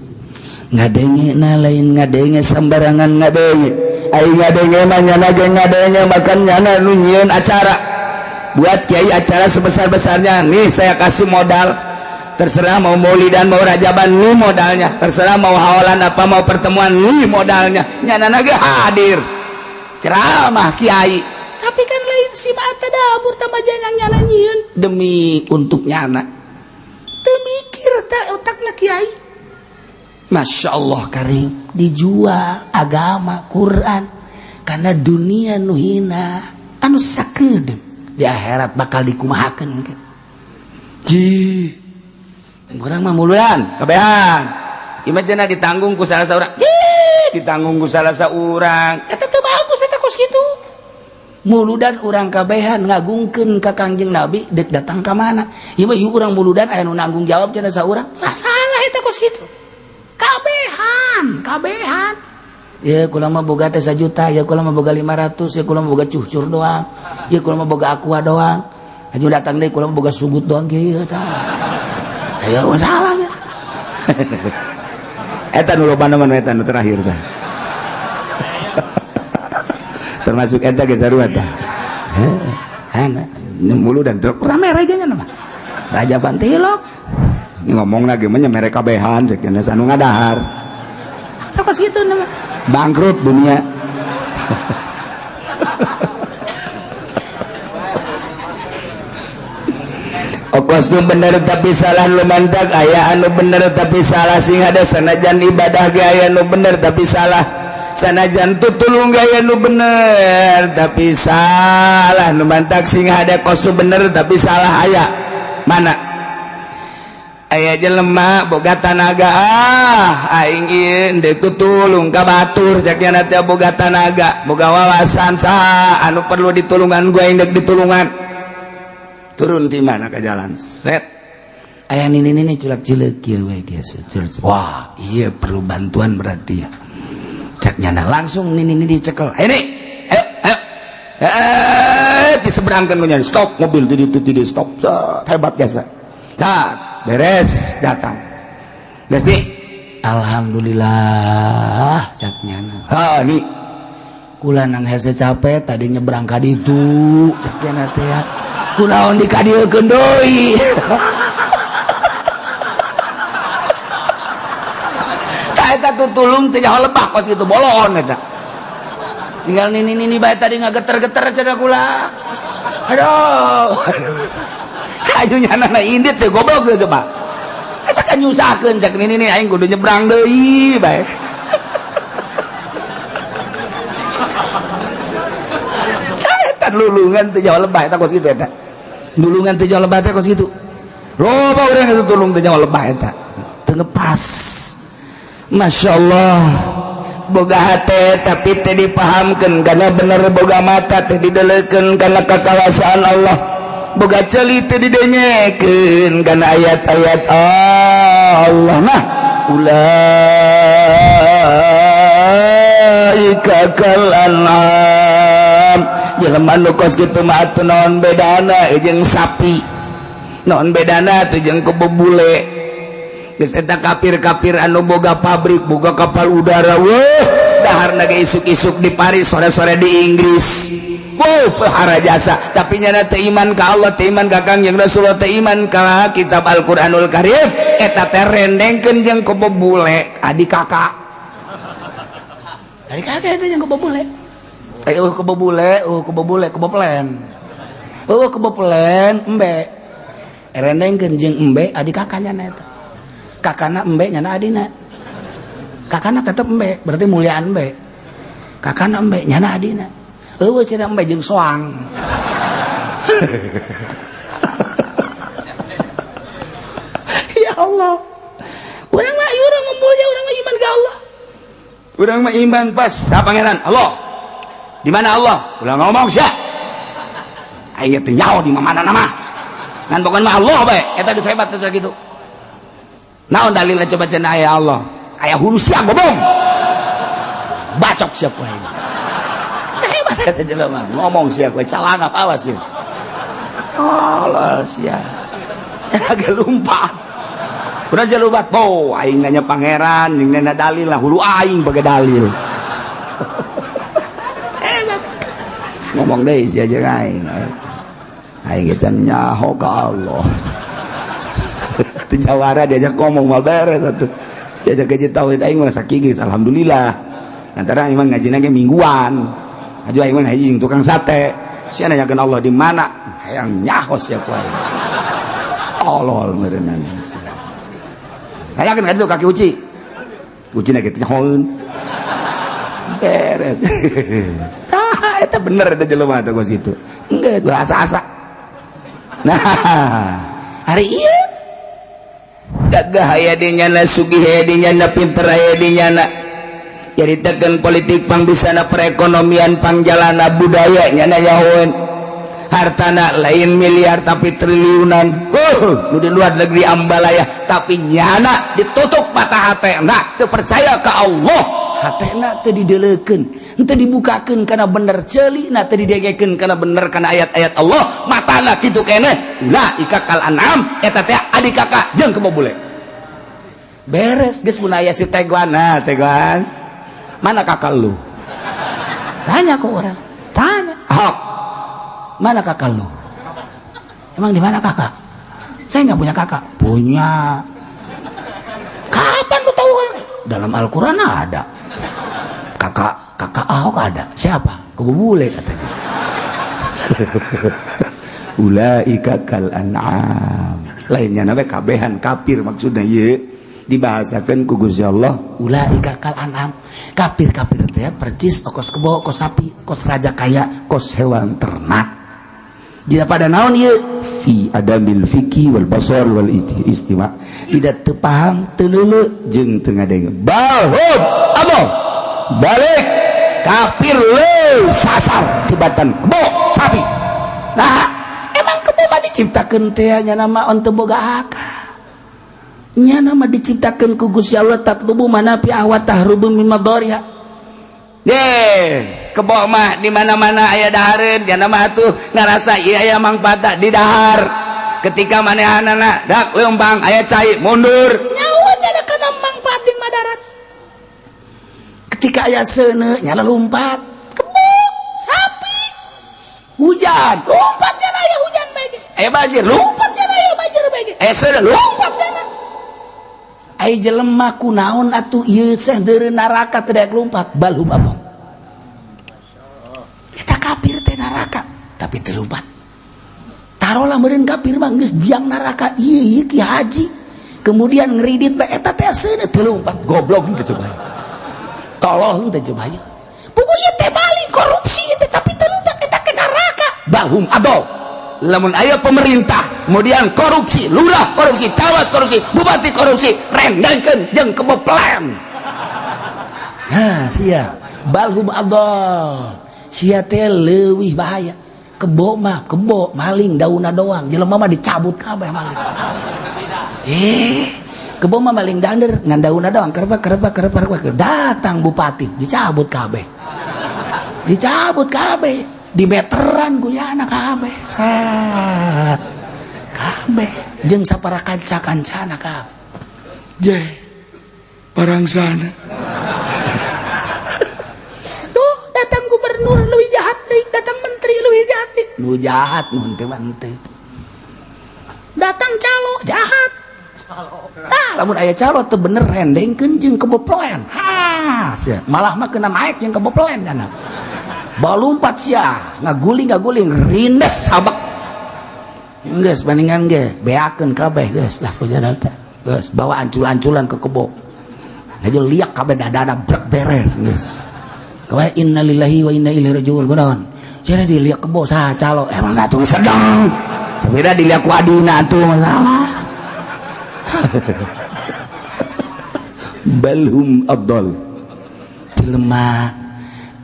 ngadenge na lain ngadenge sambarangan ngadenge ai ngadenge mah nyana ge ngadenge makan nyana nu nyieun acara buat kiai acara sebesar-besarnya nih saya kasih modal terserah mau maulidan mau rajaban nih modalnya terserah mau haolan apa mau pertemuan nih modalnya nyana ge hadir ceramah kiai tapi kan lain si mata dapur tambah jangan nyana nyieun demi untuk nyana teu teh otakna kiai. Masya Allah karim, dijual agama Quran karena dunia nu hina anu sakedeung di akhirat bakal dikumahakeun kan. Ji urang mah muludan kabehan imajina ditanggung ku salah saurang, ditanggung ku salah saurang, eta teu bagus eta kos kitu. Muludan urang kabehan ngagungkeun ka Kangjeng Nabi dek datang ka mana ieu mah, urang muludan aya nu nanggung jawab cenah saurang lah, salah eta kos kitu. Kabehan kabehan ya, kula mah boga teh 1 juta ya, kula mah boga 500 ya, kula mah boga cucur doang ya, kula mah boga aqua doang, aju datang deui kula mah boga sugut doang kieu tah, ayo masalah ya. Eta nu loba mah eta nu terakhir tah, termasuk eta ge sarua tah. Heh, muludan truk rame rajanya mah raja pantilok ngomong lagi mah mere kabehan cek anu ngadahar. Kos kitu nama bangkrut dunia. Okos nu bener tapi salah lumantak aya anu bener tapi salah sing ada, sanajan ibadah ge aya nu bener tapi salah, sanajan tutulung ge aya nu bener tapi salah, lumantak sing ada kos nu bener tapi salah aya. Mana aya jelema boga tanaga, ah aing ieu deuk tutulung ka batur cek nya teh, boga tanaga boga wawasan, saha anu perlu ditulungan gua aing deuk ditulungan. Turun di mana ke jalan set aya nini nini culak cileuk kieu we kieu. Wah iya perlu bantuan berarti ya cek nyana, langsung nini nini dicekel, ini ayo ayo diseberangkan ku nyana, stop mobil di di stop. Set, hebat biasa. Nah beres datang geus nih, alhamdulillah cek nyana. Ha nih kula nang hese capek tadi nyebrang ka ditu cek nyana teh ya, kunaon dikadieukeun deui. Tah eta tutulung teh nyaho lebah kos kitu bolon eta. Tinggal nini-nini bae tadi ngageter-geter cenah kula. Aduh. Kayu nyana indit teh goblok teh coba. Eta kan nyusahkeun cek nini-nini aing kudu nyebrang deui bae. Eta lulungan teh nyaho lebah eta kos kitu eta. Nulungan teh nyaho lebah teh kos kitu. Loba urang itu tulung teh nyaho lebah eta. Teu ngepas. Masya Allah. Boga hate tapi teh dipahamkeun kana bener, boga mata teh dideleukeun kana kakawasaan Allah, boga ceuli teh didenyekeun kana ayat-ayat Allah. Nah ulaika kal an'am, jelema nu kos kitu mah atuh naon bedana jeung sapi, naon bedana atuh jeung kebo bule. Geus eta kafir-kafir anu boga pabrik, boga kapal udara, weuh daharna ge isuk-isuk di Paris, sore-sore di Inggris. Wow, pehara jasa, tapi nyana teu iman ka Allah, teu iman ka Kangjeng Rasulullah, teu iman ka kitab Al-Qur'anul Karim, eta teh rendengkeun jeung kebo bule, adik kakak. Adik kakak eta jeung kebo bule. Ayo kebo bule, kebo bule, kebo pelen. Kebo pelen, embe. Rendengkeun jeung embe adik kakaknya na eta. Kakana embe nyana adina. Kakana tetep embe, berarti muliaan embe. Kakana embe nyana adina. Eueuh cenah embe jeung soang. Ya Allah. Urang mah urang mah mulia, urang mah iman ka Allah. Urang mah iman pas sa pangeran Allah. Di mana Allah? Ulah ngomong sia. Aing teh nyaho di mana nama. Ngan pokona mah Allah bae, eta geus hebat eta kitu. Naon dalilna coba cenah aya Allah? Aya hulu sia gobong. Bacok sia ku aing. Hebat eta jelema. Ngomong sia ku calangap awas sia. Tolol sia. Agak lumpat. Udah sia lumpat. Oh, aing nanya pangeran jeung nanya dalil lah hulu aing bagai dalil. Hebat. Ngomong deui sia jeung aing. Aing ge can nyaho ka Allah. Teu jawara diajak ngomong mah beres atuh. Diajak gaji tauhid aing mah sakigis alhamdulillah. Antara aing mah ngajina ge mingguan. Aju aing mah ngaji jeung tukang sate. Sia nanyakeun Allah di mana? Hayang nyaho sia ku aing. Tolol meureunana sia. Hayakeun ka ditu kaki uci. Ucina kitu nyahoeun. Beres. Tah eta bener eta jelema teh kos kitu. Geus asa-asa. Nah, hari ieu gagah aya di nyana, sugih aya di nyana, pinter aya di nyana. Nyaritakeun politik pangbisana, perekonomian pangjalana, budaya nyana nyahoeun. Hartana lain miliar tapi triliunan. Nu di luar negeri ambalaya, tapi nyana ditutup mata hatena, teu percaya ka Allah. Hatena teu dideleukeun, teu dibukakeun kana bener, ceulina teu didengekeun kana bener kana ayat-ayat Allah. Matana kitu keneh, ulaika kal an'am, eta teh adik kakak jeung kebo bule. Beres geus mun aya si Teguan. Nah, Teguan, mana kakak lu? Tanya ke orang, tanya. Ahok, mana kakak lu? Emang di mana kakak? Saya nggak punya kakak. Punya. Kapan lu tahu? Dalam Al-Quran ada. Kakak, kakak Ahok ada. Siapa? Kebo bule katanya. Ulaika kal an'am. Lainnya nabe kabehan kafir maksudnya ye dibahasakan ku Gusti Allah. Ulaika kal an'am. Kafir-kafir teh percis kos kebo, kos sapi, kos raja kaya, kos hewan ternak. Tidak pada naon ieu fi adamil fikih wal basar wal istima, tidak teu paham, teu leuleuh jeung teu ngadenge. Balhum Allah balik kafir leuh sasar tibatan kebo sapi. Nah, emang kebo mah diciptakeun teh nya nama on teu boga akal. Nya nama diciptakeun ku Gusti Allah tatlubu manafi wa tahrubu min madariha. Ye, kebo mah di mana-mana aya dahareun, nya mah atuh ngarasa ieu aya mangfaat di dahar. Ketika manehanana dak leumpang aya cai mundur. Nyawa nya kana mangfaat jeung madarat. Ketika aya seuneu nyala lompat. Kebo, sapi. Hujan, lompat nya aya hujan bae. Aya banjir, lompat nya aya banjir bae. Aya seuneu, lompat nya. Ai jelema kunaon atuh ieu seh deureu neraka teu daek lompat, balhum abong. Eta kafir teh neraka tapi teu lompat. Tarolah meureun kafir mah geus biang neraka ieu ieu ki haji. Kemudian ngeridit bae eta teh seuneu teu lompat. Goblok teu coba. Tolol teu coba. Puguh ieu teh maling korupsi teh tapi teu lompat eta ke neraka. Balhum adol. Lamun aya pemerintah kemudian korupsi, lurah korupsi, camat korupsi, bupati korupsi, rendangkeun jeung kebo plan. Nah, sia balhum adol. Sia teh leuwih bahaya. Kebo mah kebo maling daunna doang, jelema mah dicabut kabeh maling. Kebo mah maling dander ngan daunna doang, kerepek kerepek kerepek kerepek. Datang bupati dicabut kabeh. Dicabut kabeh. Di meteran kuliahna kabeh. Set. Kabeh jeung sapara kanca-kancana kabeh. Je. Parangsana. Tuh datang gubernur leuwih jahat deui, datang menteri leuwih jahat deui. Nu jahat nu henteu mah henteu. Datang calo jahat. Tah lamun aya calo teu bener rendengkeun jeung kebo pelen. Ha, sia. Malah mah kena naik jeung kebo pelen kana. Balumpat sia, ngaguling ngaguling rindes sabak. Geus bandingan ge beakeun kabeh geus lah kujaran teh. Geus bawa ancul-anculan ke kebo. Ngajo liak kabeh dadana brek beres geus. Kawe innalillahi wa inna ilaihi rajiun kunaon? Cenah diliak kebo saha calo. Emang atuh sedang. Sepeda diliak ku adina atuh masalah. Balhum adol. Jelema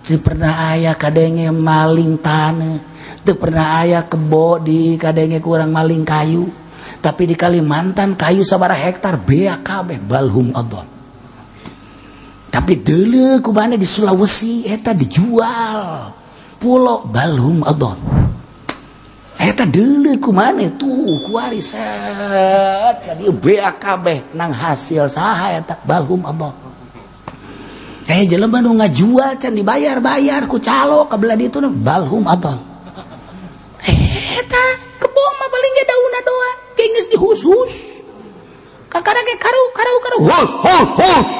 teu pernah aya kadenge maling taneuh, teu pernah aya kebo di kadenge kurang maling kayu. Tapi di Kalimantan kayu sabaraha hektar beak kabeh balhum adol. Tapi deuleu kumana di Sulawesi eta dijual pulo balhum adol. Eta deuleu kumana tuh kuari set ka dieu beak kabeh nang hasil saha eta balhum adol. Jelema nu ngajual can dibayar-bayar ku calo ka belah ditu balhum adol. Eta kebo mah paling ge daunna doang, geus dihus-hus. Kakara ge karu karu karu hus hus hus.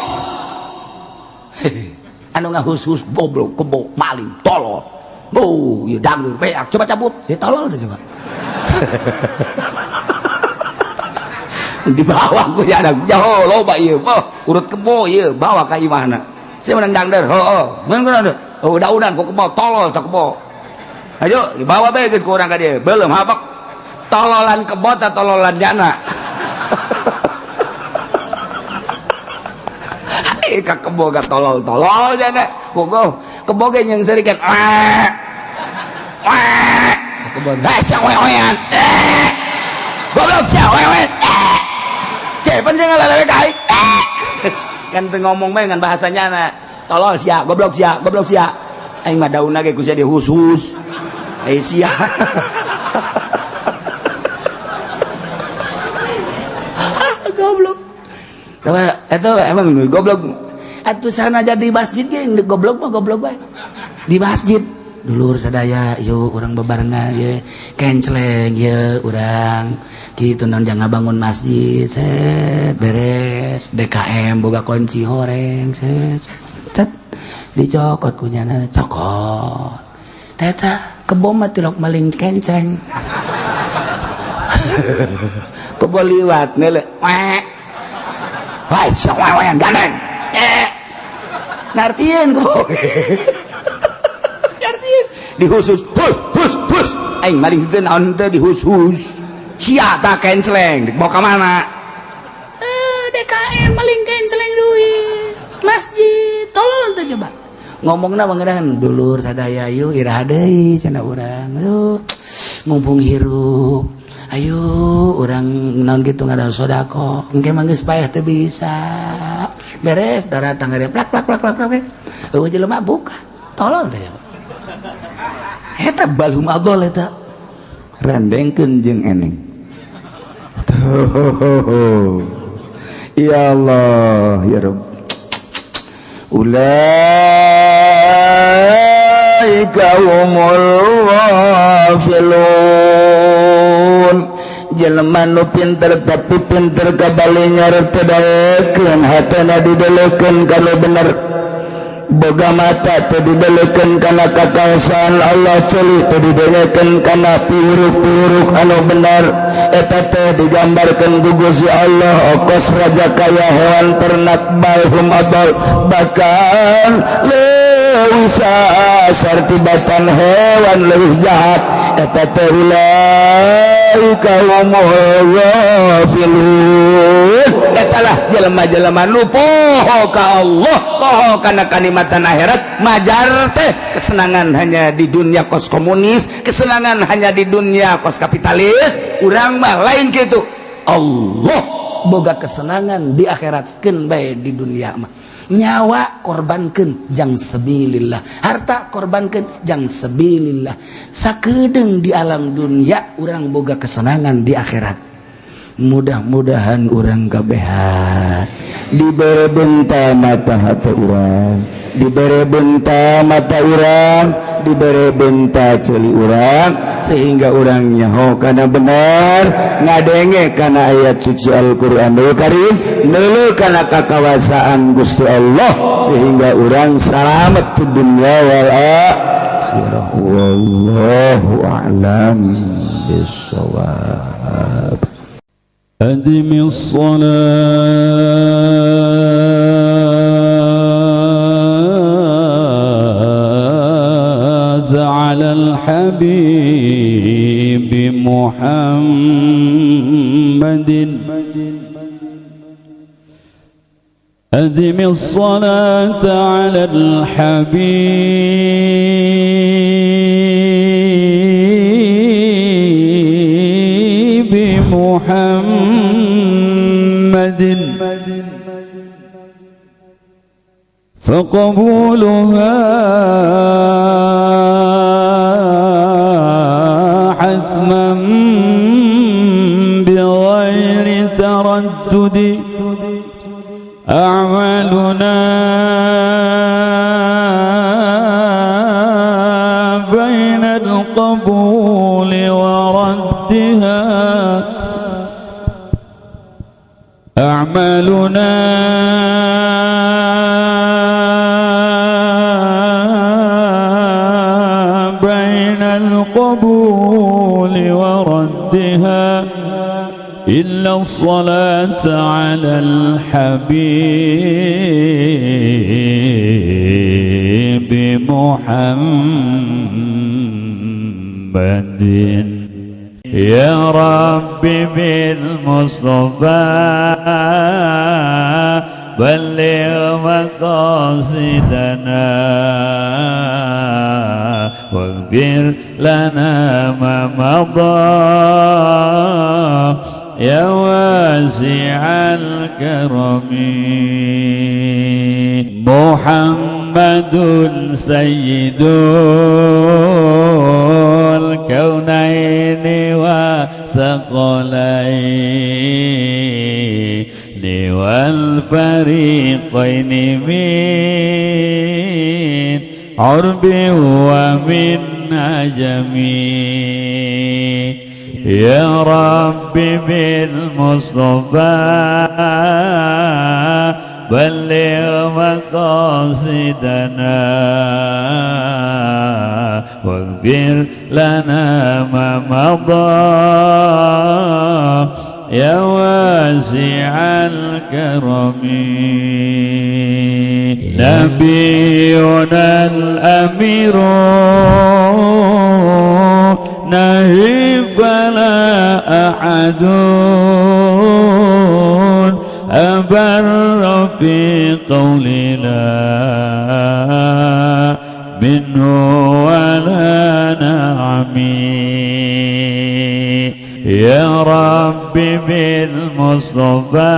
Anu ngahus-hus goblok kebo maling tolol. Oh, ieu dangdur beak coba cabut. Si tolol teh coba. Dibawa ku jana jauh loba ieu mah urut kebo ieu bawa ka imahna. Saya menang dangder, heuh, menang oh daunan ku kebo tolol tak kebo. Ayo dibawa bae geus ku urang ka dieu. Belum hapak tololan kebo ta tololan jana. Ka kebo ga tolol-tolol jana. Bogo kebo ge nyeung seurikan. Wah. Wah. Kebo da sia we-wean. Goblok sia we-wean. Cepan sih ngalalewe ka aing. Kan teu ngomong bae ngan bahasanya na. Tolol sia, goblok sia, goblok sia. Aing mah daunna ge ku sia dihus-hus. Eh sia. Goblok. Tapi eta emang goblok. Atuh sana jadi masjid ge goblok mah goblok bae. Di masjid dulur sadaya yuk urang bebarengan ye kenceleng ye urang kitu naon jangan bangun masjid set beres DKM boga kunci horeng set set dicokot kunyana cokot teta kebo mah tilok maling kenceng kebo liwat nele wek wah sok wewean gandeng ngartieun kebo dihusus hus hus hus aing maling teu naon teh dihus-hus sia ta kenceleng dibawa ka mana DKM maling kenceleng duit masjid tolol teh coba ngomongna mangeran dulur sadaya yuk iraha deui cenah urang aduh mumpung hirup ayo urang naon kitu ngadal sedekah engke mah geus paeh teu bisa beres daratang gede plak plak plak plak plak eueuh jelema buka tolol teh eta balhum adol eta rendengkeun jeung eneng tuh ya Allah ya Rabb ulaika humul ghafilun jelema nu pinter tapi pinter kabali nyorot teu daekeun hatena didelekeun kana bener boga mata teu didelekeun kana kakaosaan Allah ceuli teu didelekeun kana piuruk-piuruk anu bener eta teh digambarkeun ku Gusti Allah okos raja kaya hewan ternak balhum adal bahkan leuwih sasar tibatan hewan leuwih jahat eta teh ulaika humul ghafilun eta lah jelema-jelema nu poho ka Allah poho kana kanikmatan akhirat majar teh kesenangan hanya di dunia kos komunis kesenangan hanya di dunia kos kapitalis urang mah lain kitu Allah boga kesenangan di akhirat keun bae di dunia mah nyawa korbankeun jang sabilillah harta korbankeun jang sabilillah sakedeung di alam dunia urang boga kesenangan di akhirat mudah-mudahan urang kabehan dibere benta mata hati urang dibere benta mata urang dibere benta ceuli urang sehingga urang nyaho kana bener ngadenge kana ayat suci Al-Qur'anul Karim neuleuh kana kakawasaan Gusti Allah sehingga urang salamet di dunya wal akhirah wallahu a'lam bissawab. أدم الصلاة على الحبيب محمد أدم الصلاة على الحبيب محمد فقبولها حتما بغير تردد أعمالنا بين القبول وردها أعمالنا بين القبول وردها إن إلا الصلاة على الحبيب محمد. يا رب بالمصطفى بلغ مقاصدنا واغفر لنا ما مضى يا واسع الكرم. محمد سيد الكونين والثقلين والفريقين من عرب ومن عجم. يا رب بالمصطفى بلغ مقاصدنا واغفر لنا ما مضى يا واسع الكرم. نبينا الأمير نهي فلا أحد أبر في قولنا منه ولا نعمي. يا رب بالمصطفى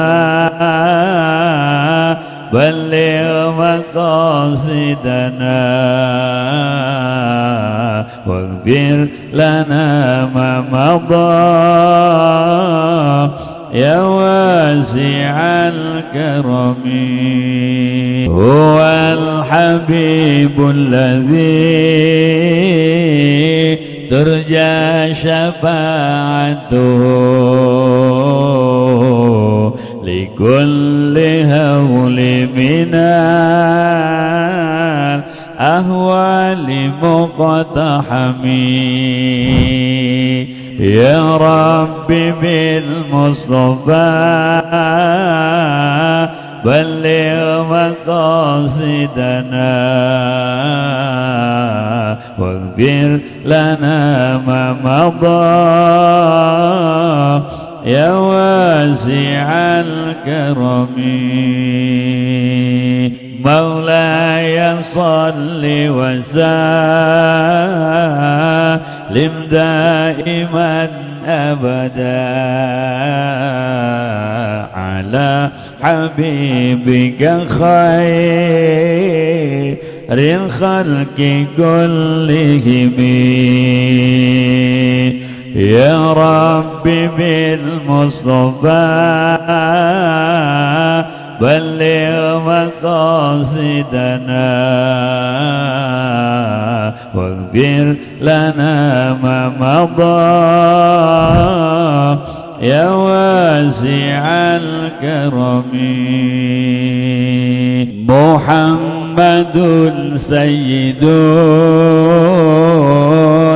بلغ مقاصدنا واغفر لنا ما مضى يا واسع الكرم. هو الحبيب الذي ترجى شفاعته لكل هول من الأهوال مقتحم. يا رب بالمصطفى بلغ مقاصدنا واغفر لنا ما مضى يا واسع الكرم. مولاي صل وسلم دائما أبدا على حبيبك خير الخلق كلهم. يا رب بالمصطفى بلغ مقاصدنا واغفر لنا ما مضى يا واسع الكرم. محمد سيد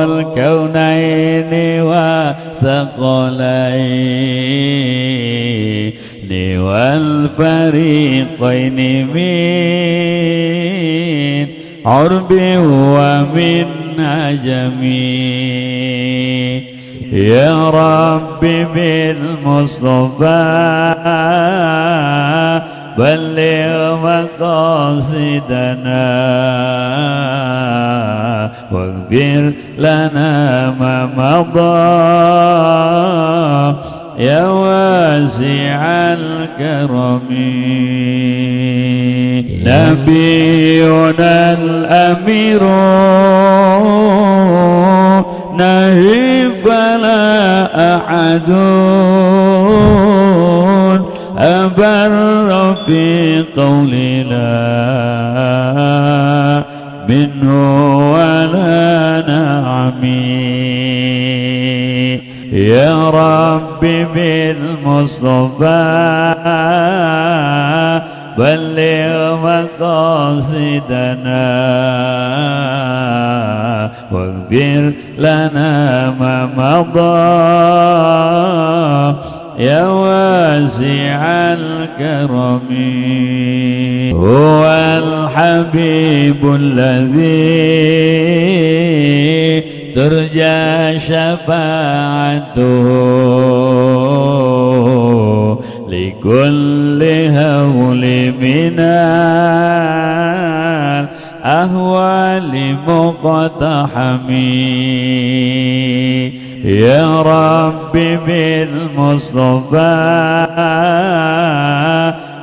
الكونين والثقلين والفريقين من عرب ومن عجم. يا رب بالمصطفى بلغ مقاصدنا واغفر لنا ما مضى يا واسع الكرم. نبينا الأمير نهي فلا أحد أبر في قولنا منه ولا نعمي. يا رب بالمصطفى بلغ مقاصدنا واغفر لنا ما مضى يا واسع الكرم. هو الحبيب الذي ترجى شفاعته لكل هول من الأهوال مقتحم. يا رب بالمصطفى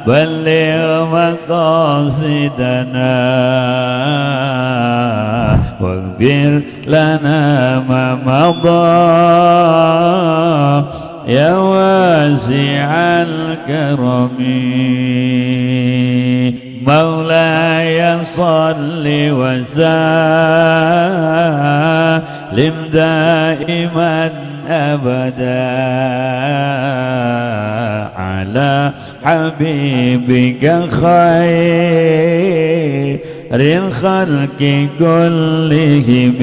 بلغ مقاصدنا واغفر لنا ما مضى يا واسع الكرم. مولاي صل وسلم دائما أبدا على حبيبك خير الخلق كلهم.